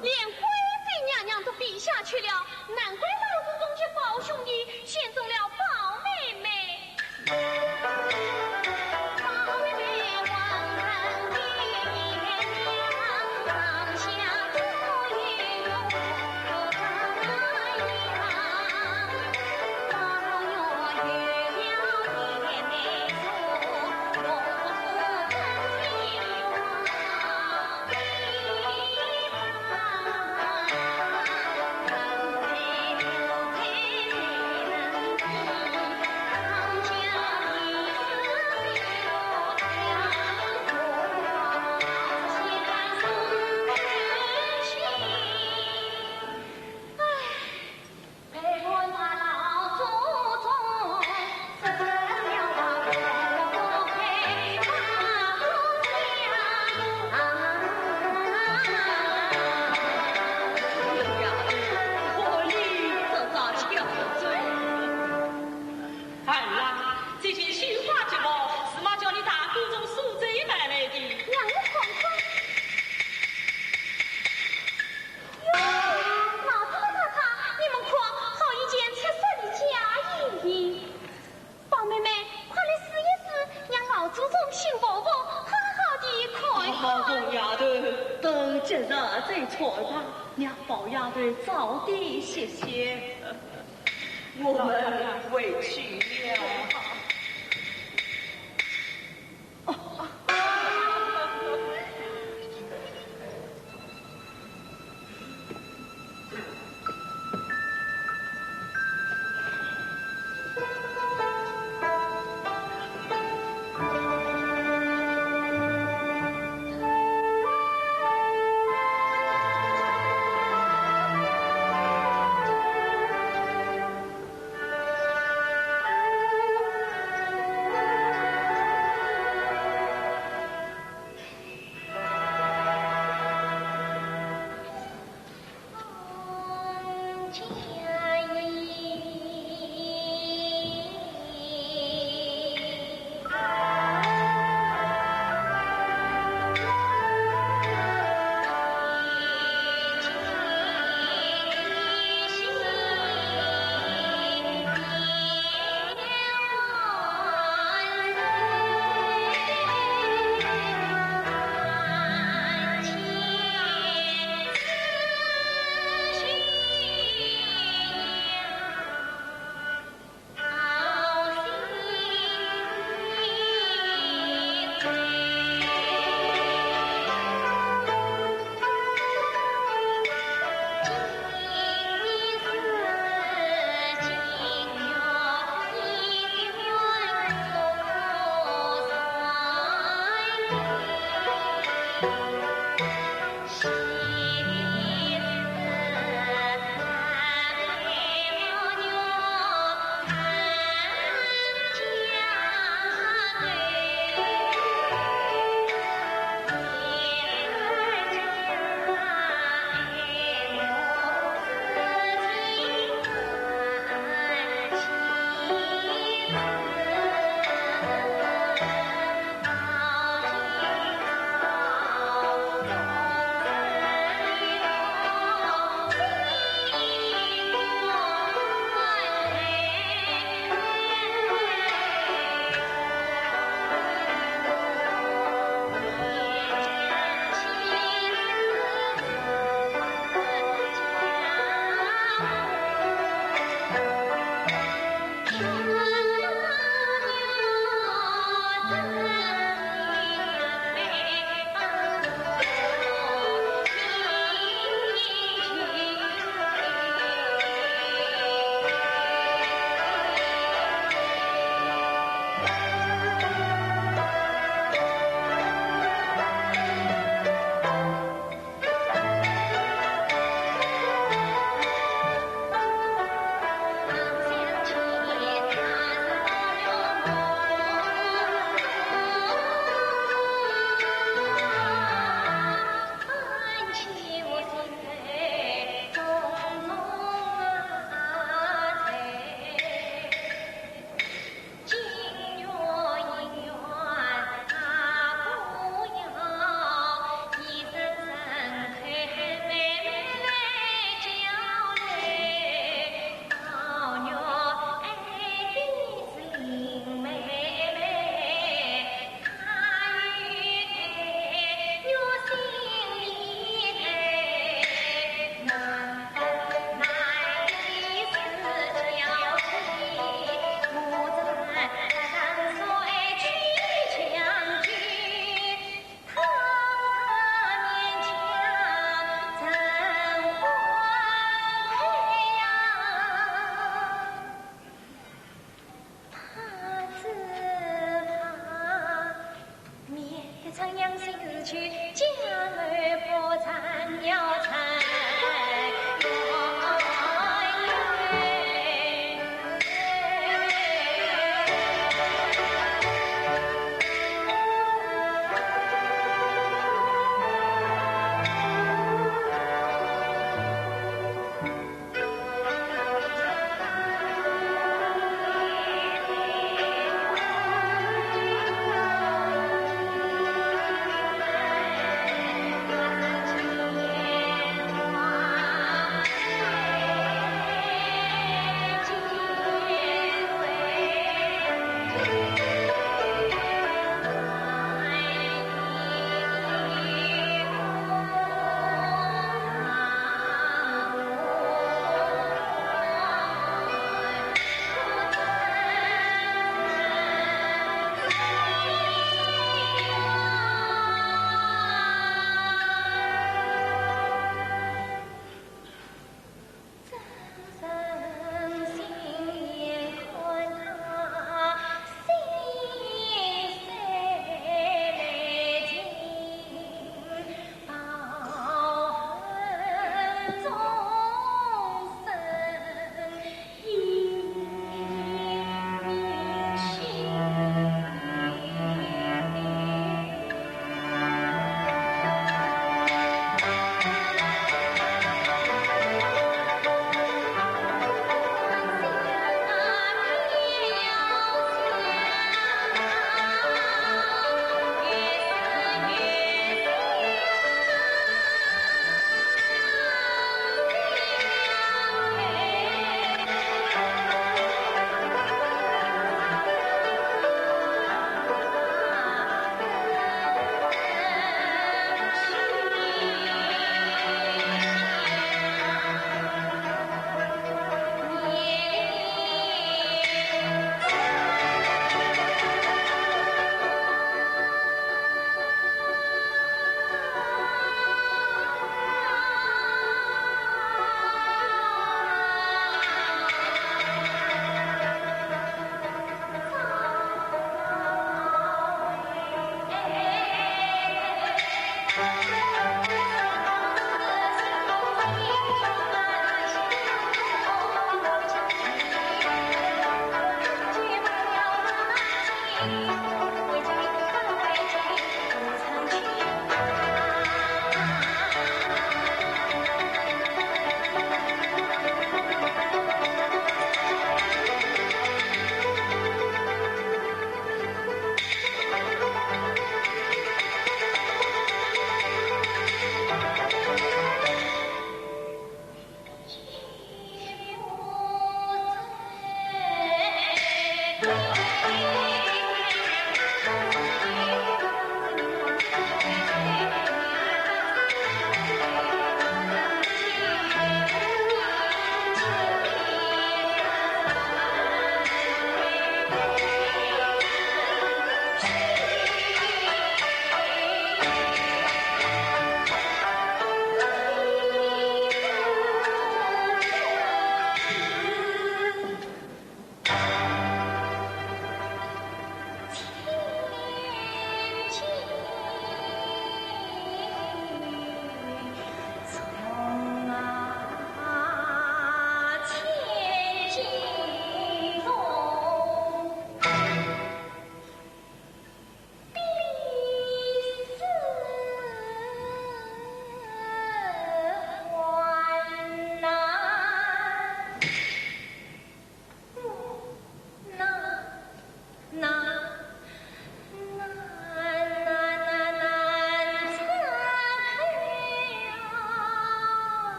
连贵妃娘娘都比下去了，难怪老祖宗给宝兄弟选中了宝妹妹。儿啊，这件绣花吉服是妈叫你大哥从苏州买来的。让我看看。哟，老太太，你们看，好一件出色的嫁衣。 宝妹妹，快来试一试，让老祖宗、新伯伯好好地看一看。好，凤丫头，等吉日再穿吧，让宝丫头早点歇歇。我们回去了。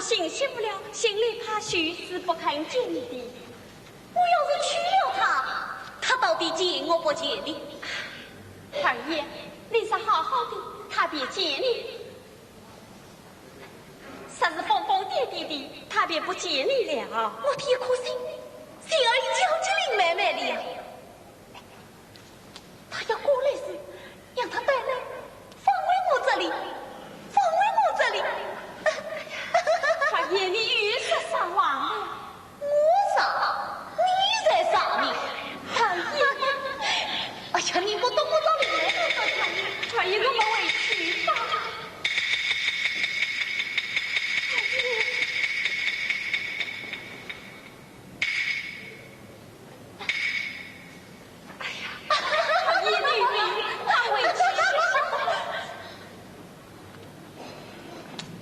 心息不了，心里怕许是不肯见你的。我要是娶了她，她到底见我不见你？二爷，你说好好的，她便见你；说是疯疯癫癫的，她便不见你了。我的一颗心，现在已经交给林妹妹了。 她要过来时，让她带来，放回我这里，放回我这里。二爷，你又说啥话了？我啥？你才啥呢？二爷，哎呀，你不懂我道理。二爷，我们回去吧。二爷。 哎呀，你，你，你，快回去。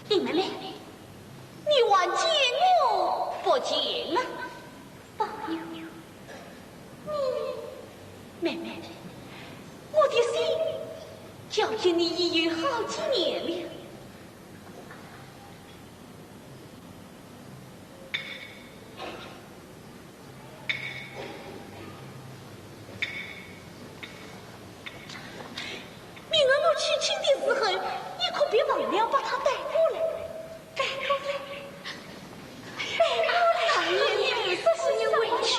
林妹妹，你还见我不见啊？宝玉，你，妹妹，我的心交给你已有好几年了。 明儿我娶亲的时候，你可别忘了把她带过来，带过来，带过来。哎呀，你，你，这是你委屈。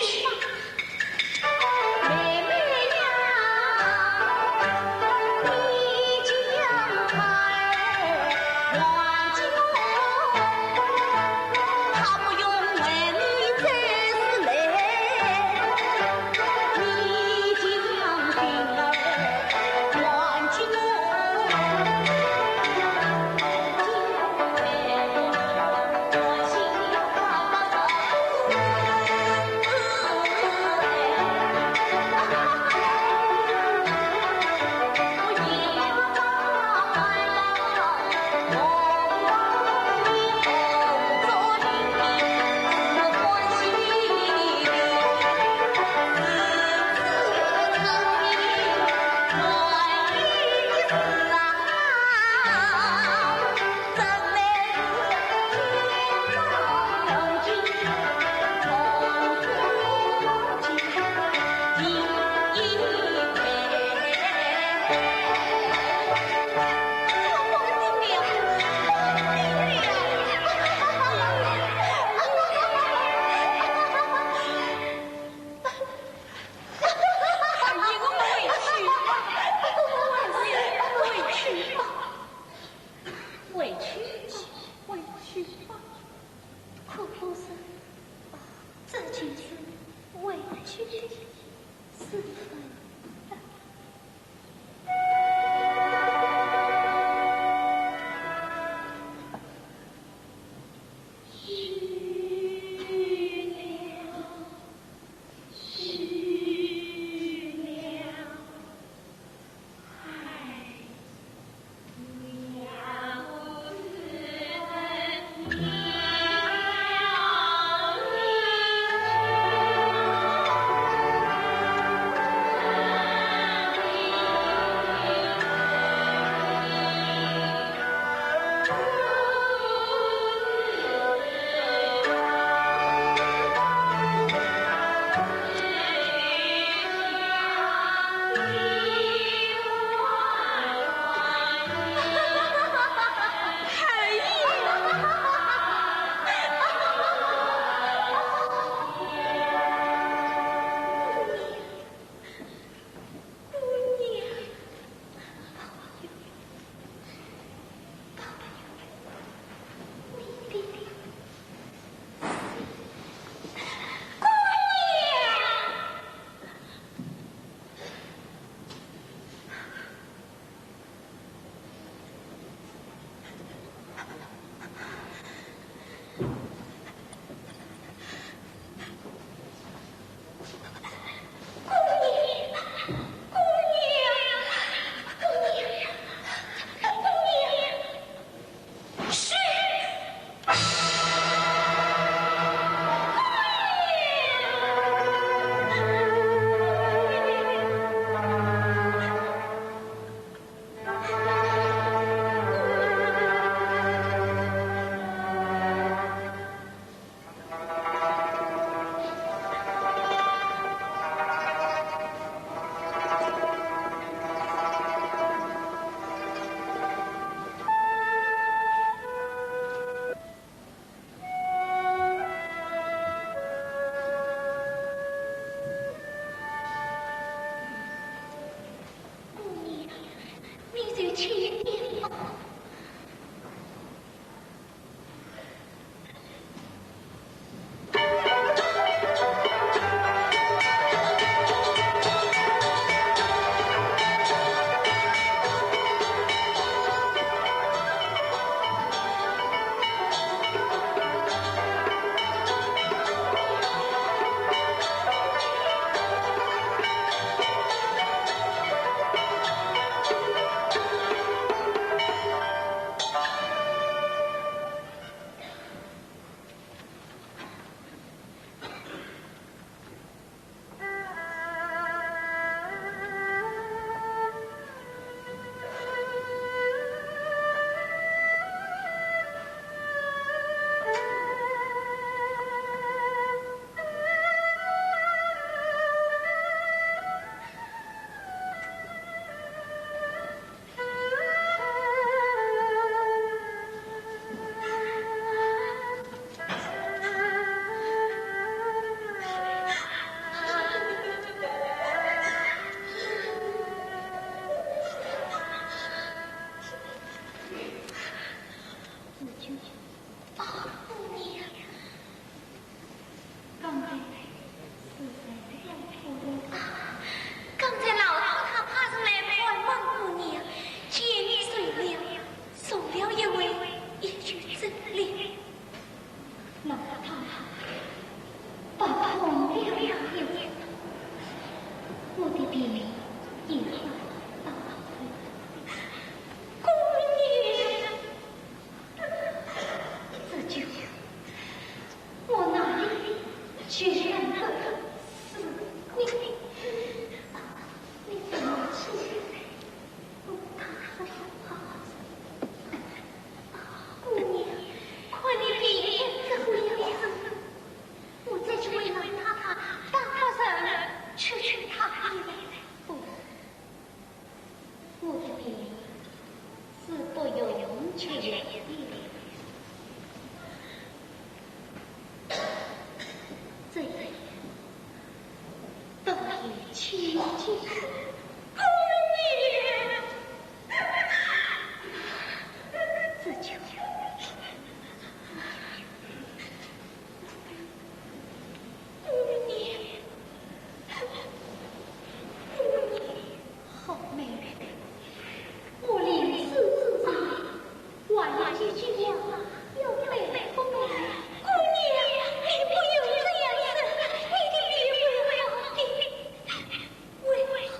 请进。姑娘，这就……姑娘，姑娘。好妹妹，我临死之际，还有几句话要对你说。姑娘，你不用这样子，你的病会好的。会好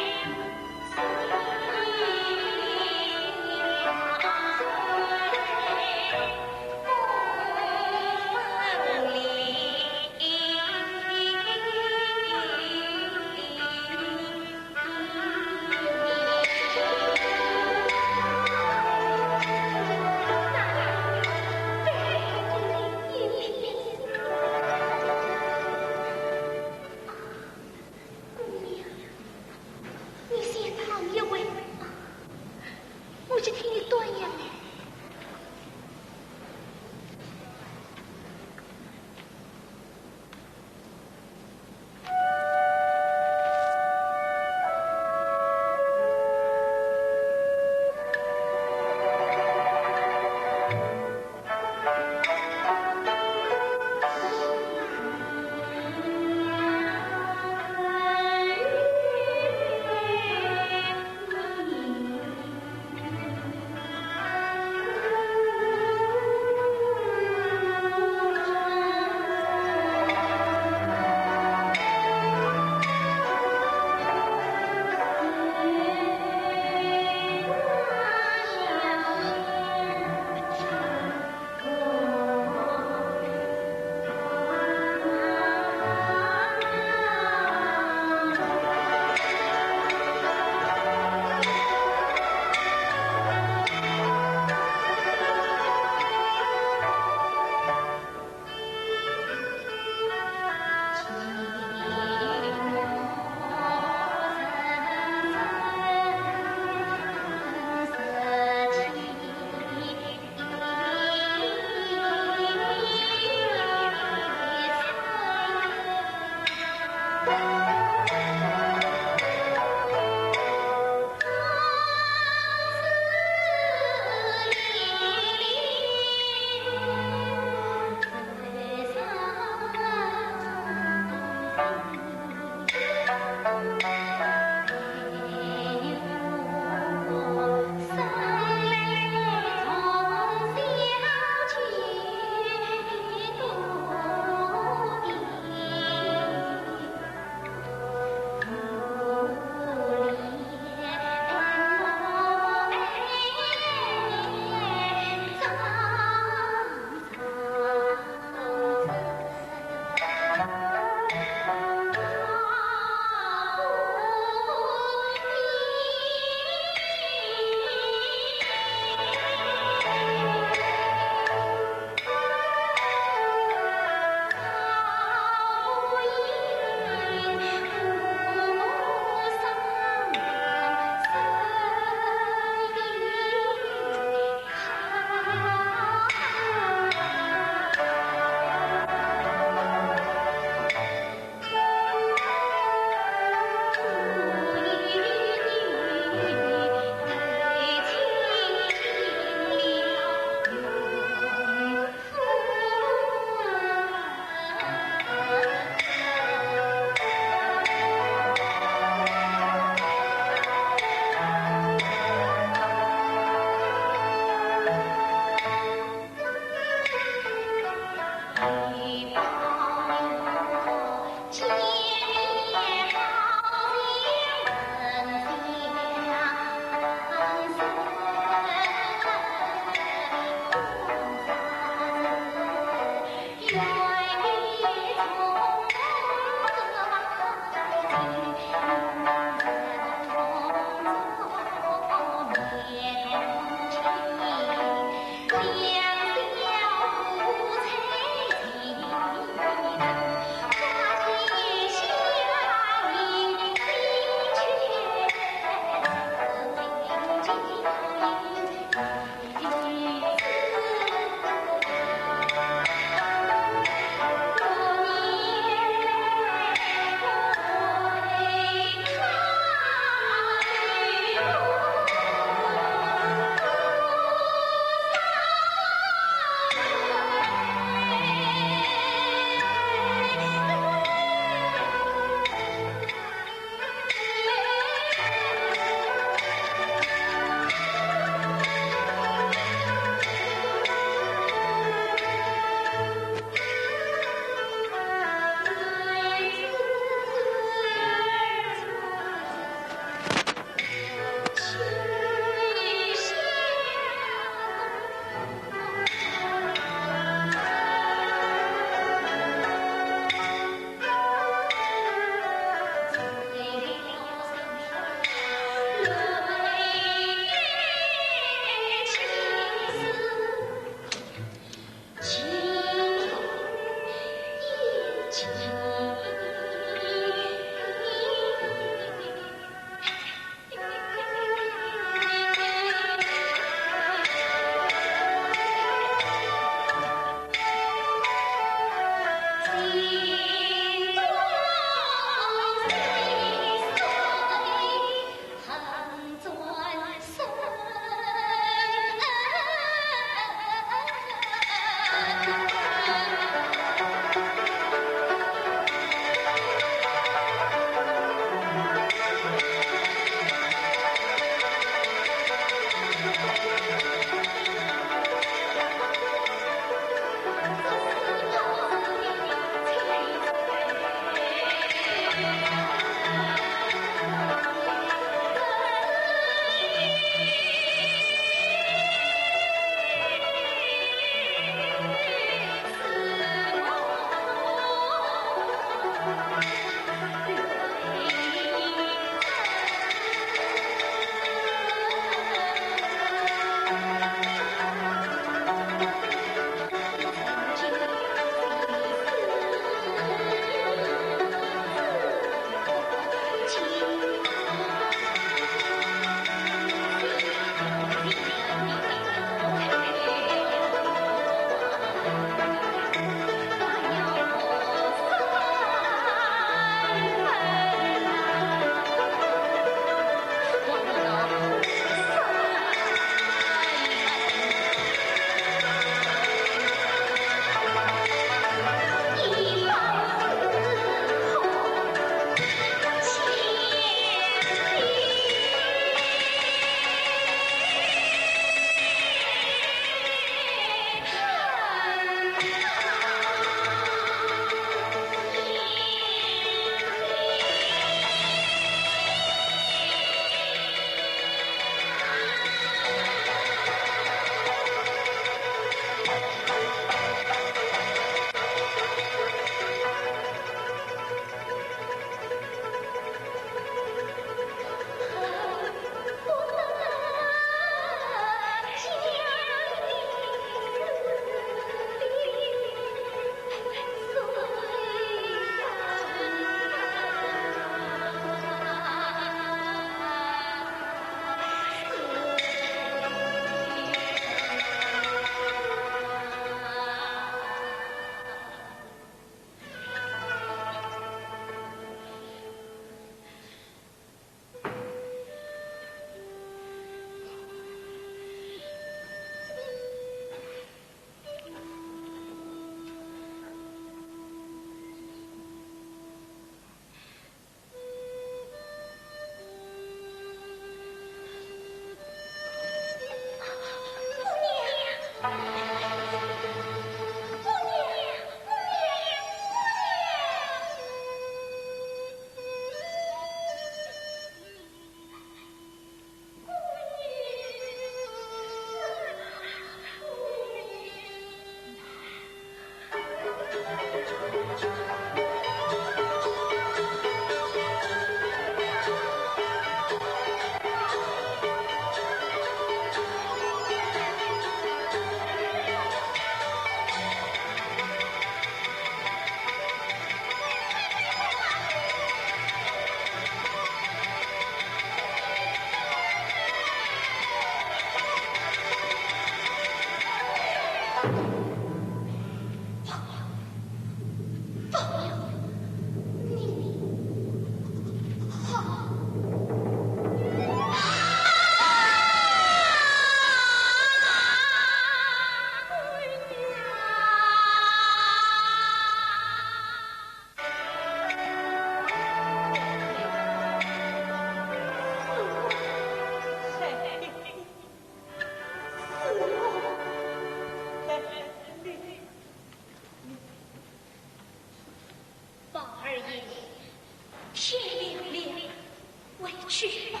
回去吧，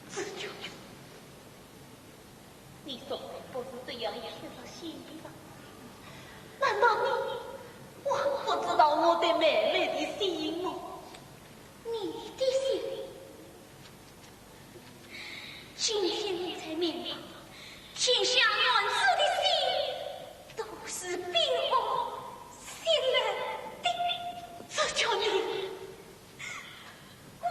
紫鹃。你从来不是这样一个心吧？难道你还不知道我对妹妹的心吗？你的心，今天我才明白，天下男子的心都是冰冷心冷的。紫鹃，你，我们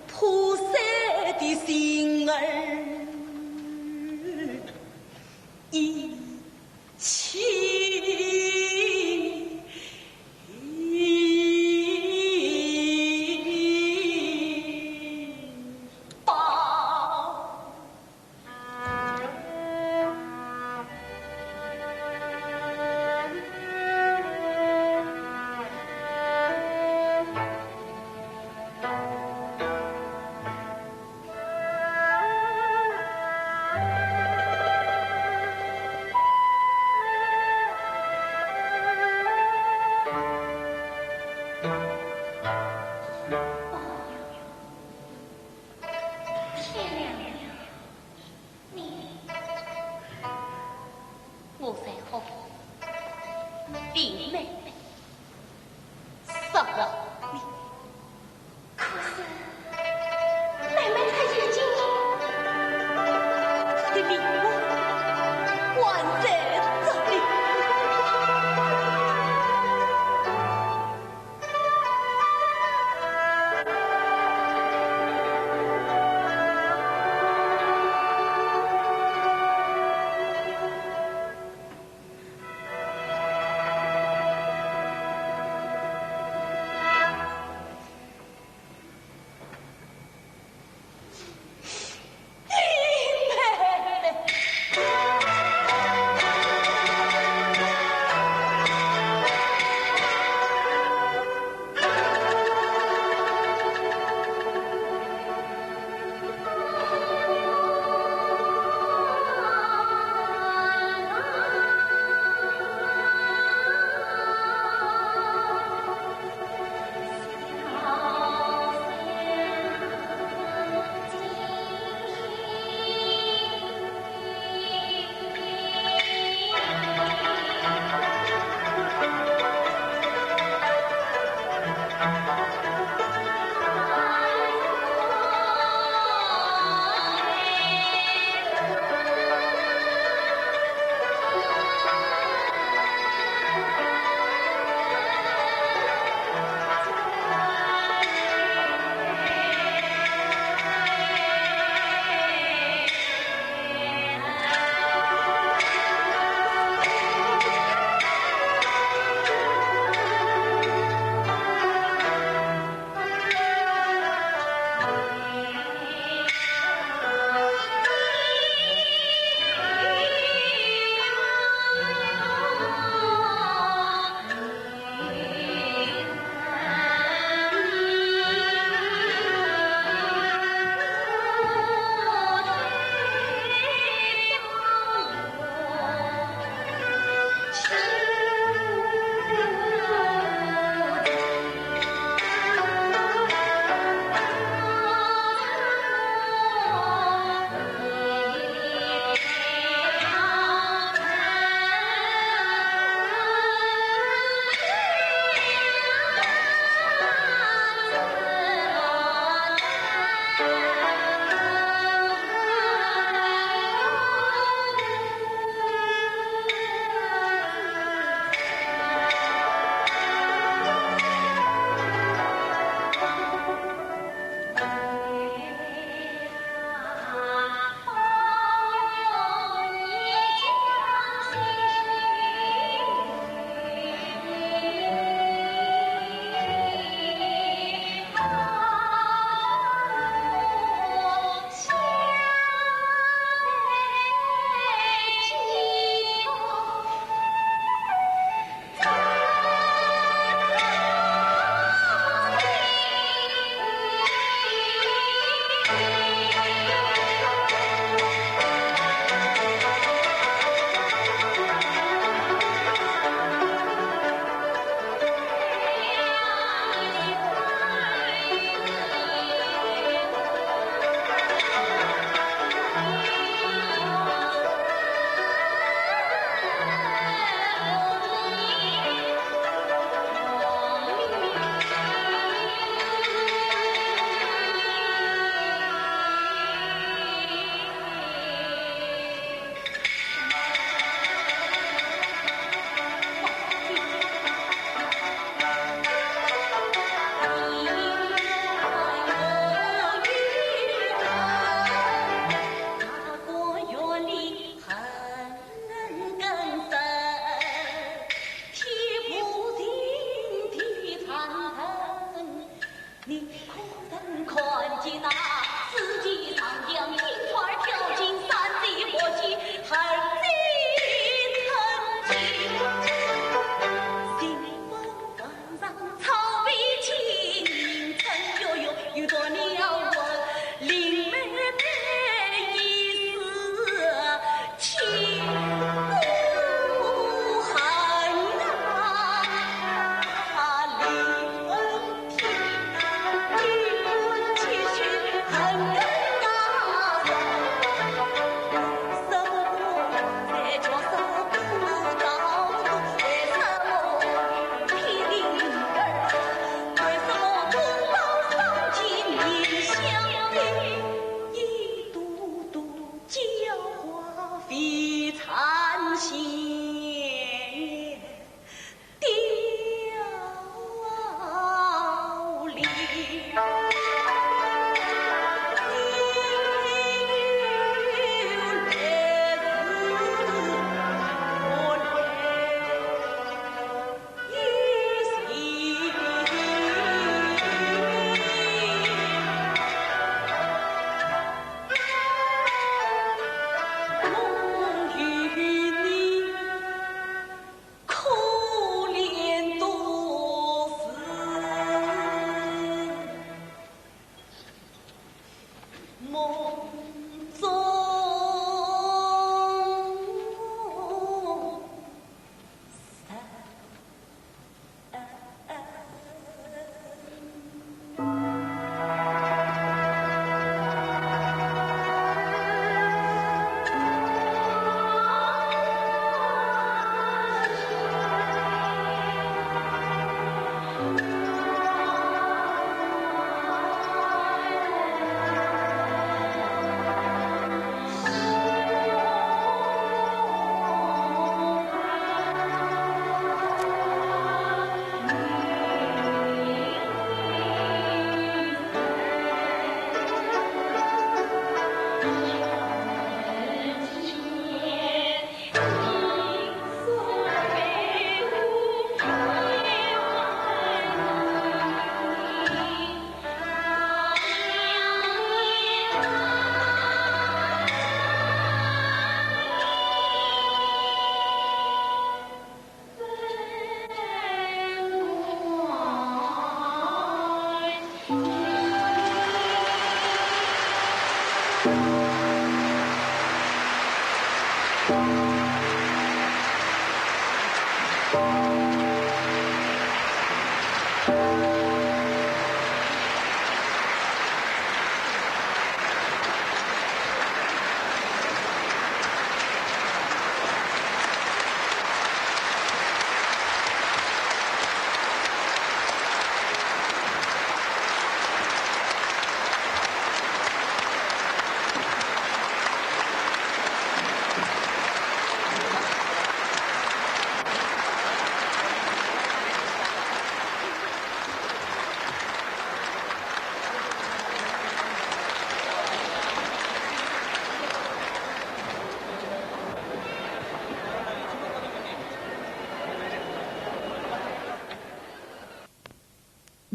破碎的心儿一起抱。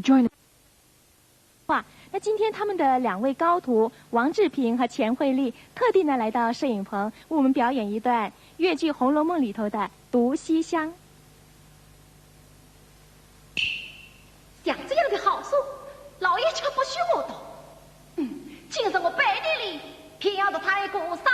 Join. 话，那今天他们的两位高徒王志平和钱惠丽特地呢来到摄影棚，为我们表演一段越剧《红楼梦》里头的《独西厢》。像这样的好书，老爷却不许我读。嗯，今日我背地里 偏要读他一个爽快。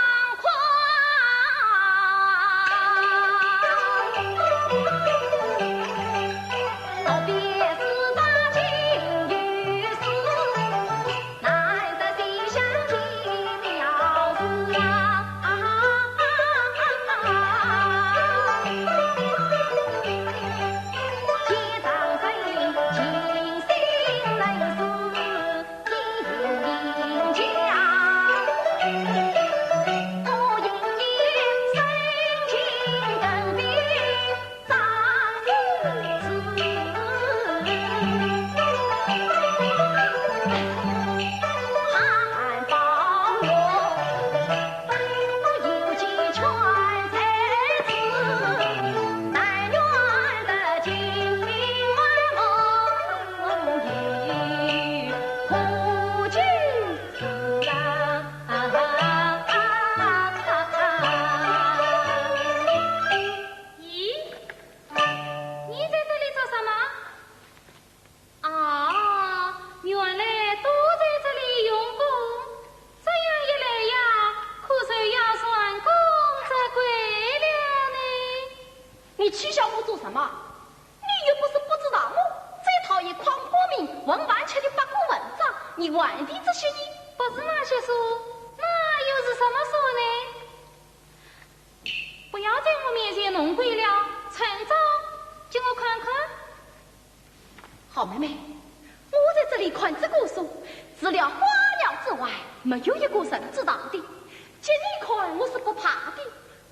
咦，你在这里做什么？啊，原来都在这里用功，这样一来呀，可就要蟾宫折桂了呢。你取笑我做什么？你又不是不知道我最讨厌诓功名、混饭吃的八股文章，你玩的这些呢？不是那些书，那又是什么书呢？不要在我面前弄鬼了，趁早给我看看。 好妹妹，我在这里看这个书，除了花鸟之外，没有一个人知道的。给你看，我是不怕的。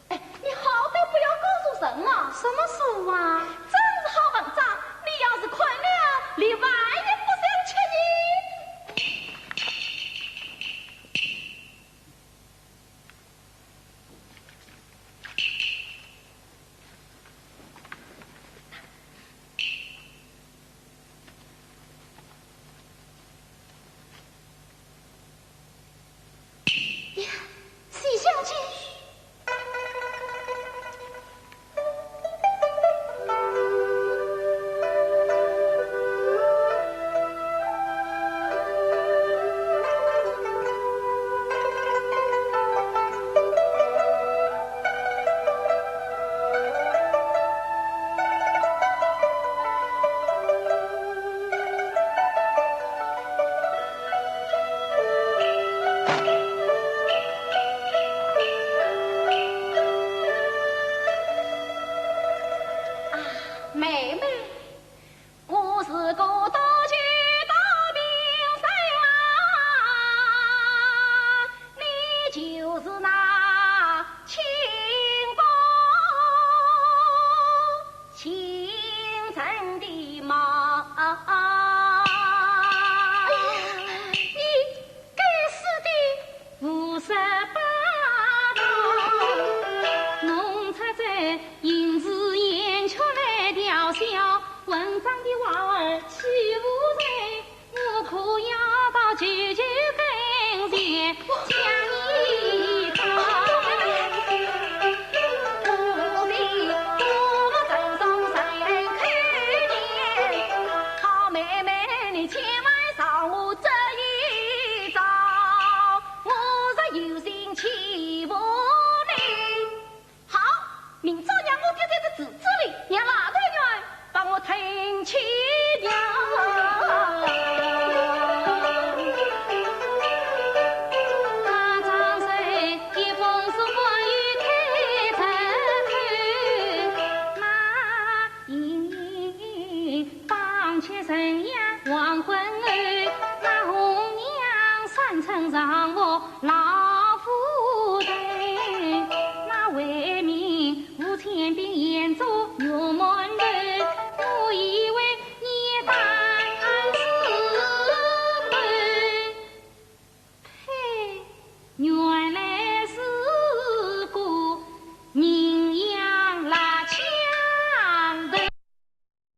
哎，你好歹不要告诉人啊。什么书啊？真是好文章，你要是看了，连饭也不想吃的。呀，西厢记。我老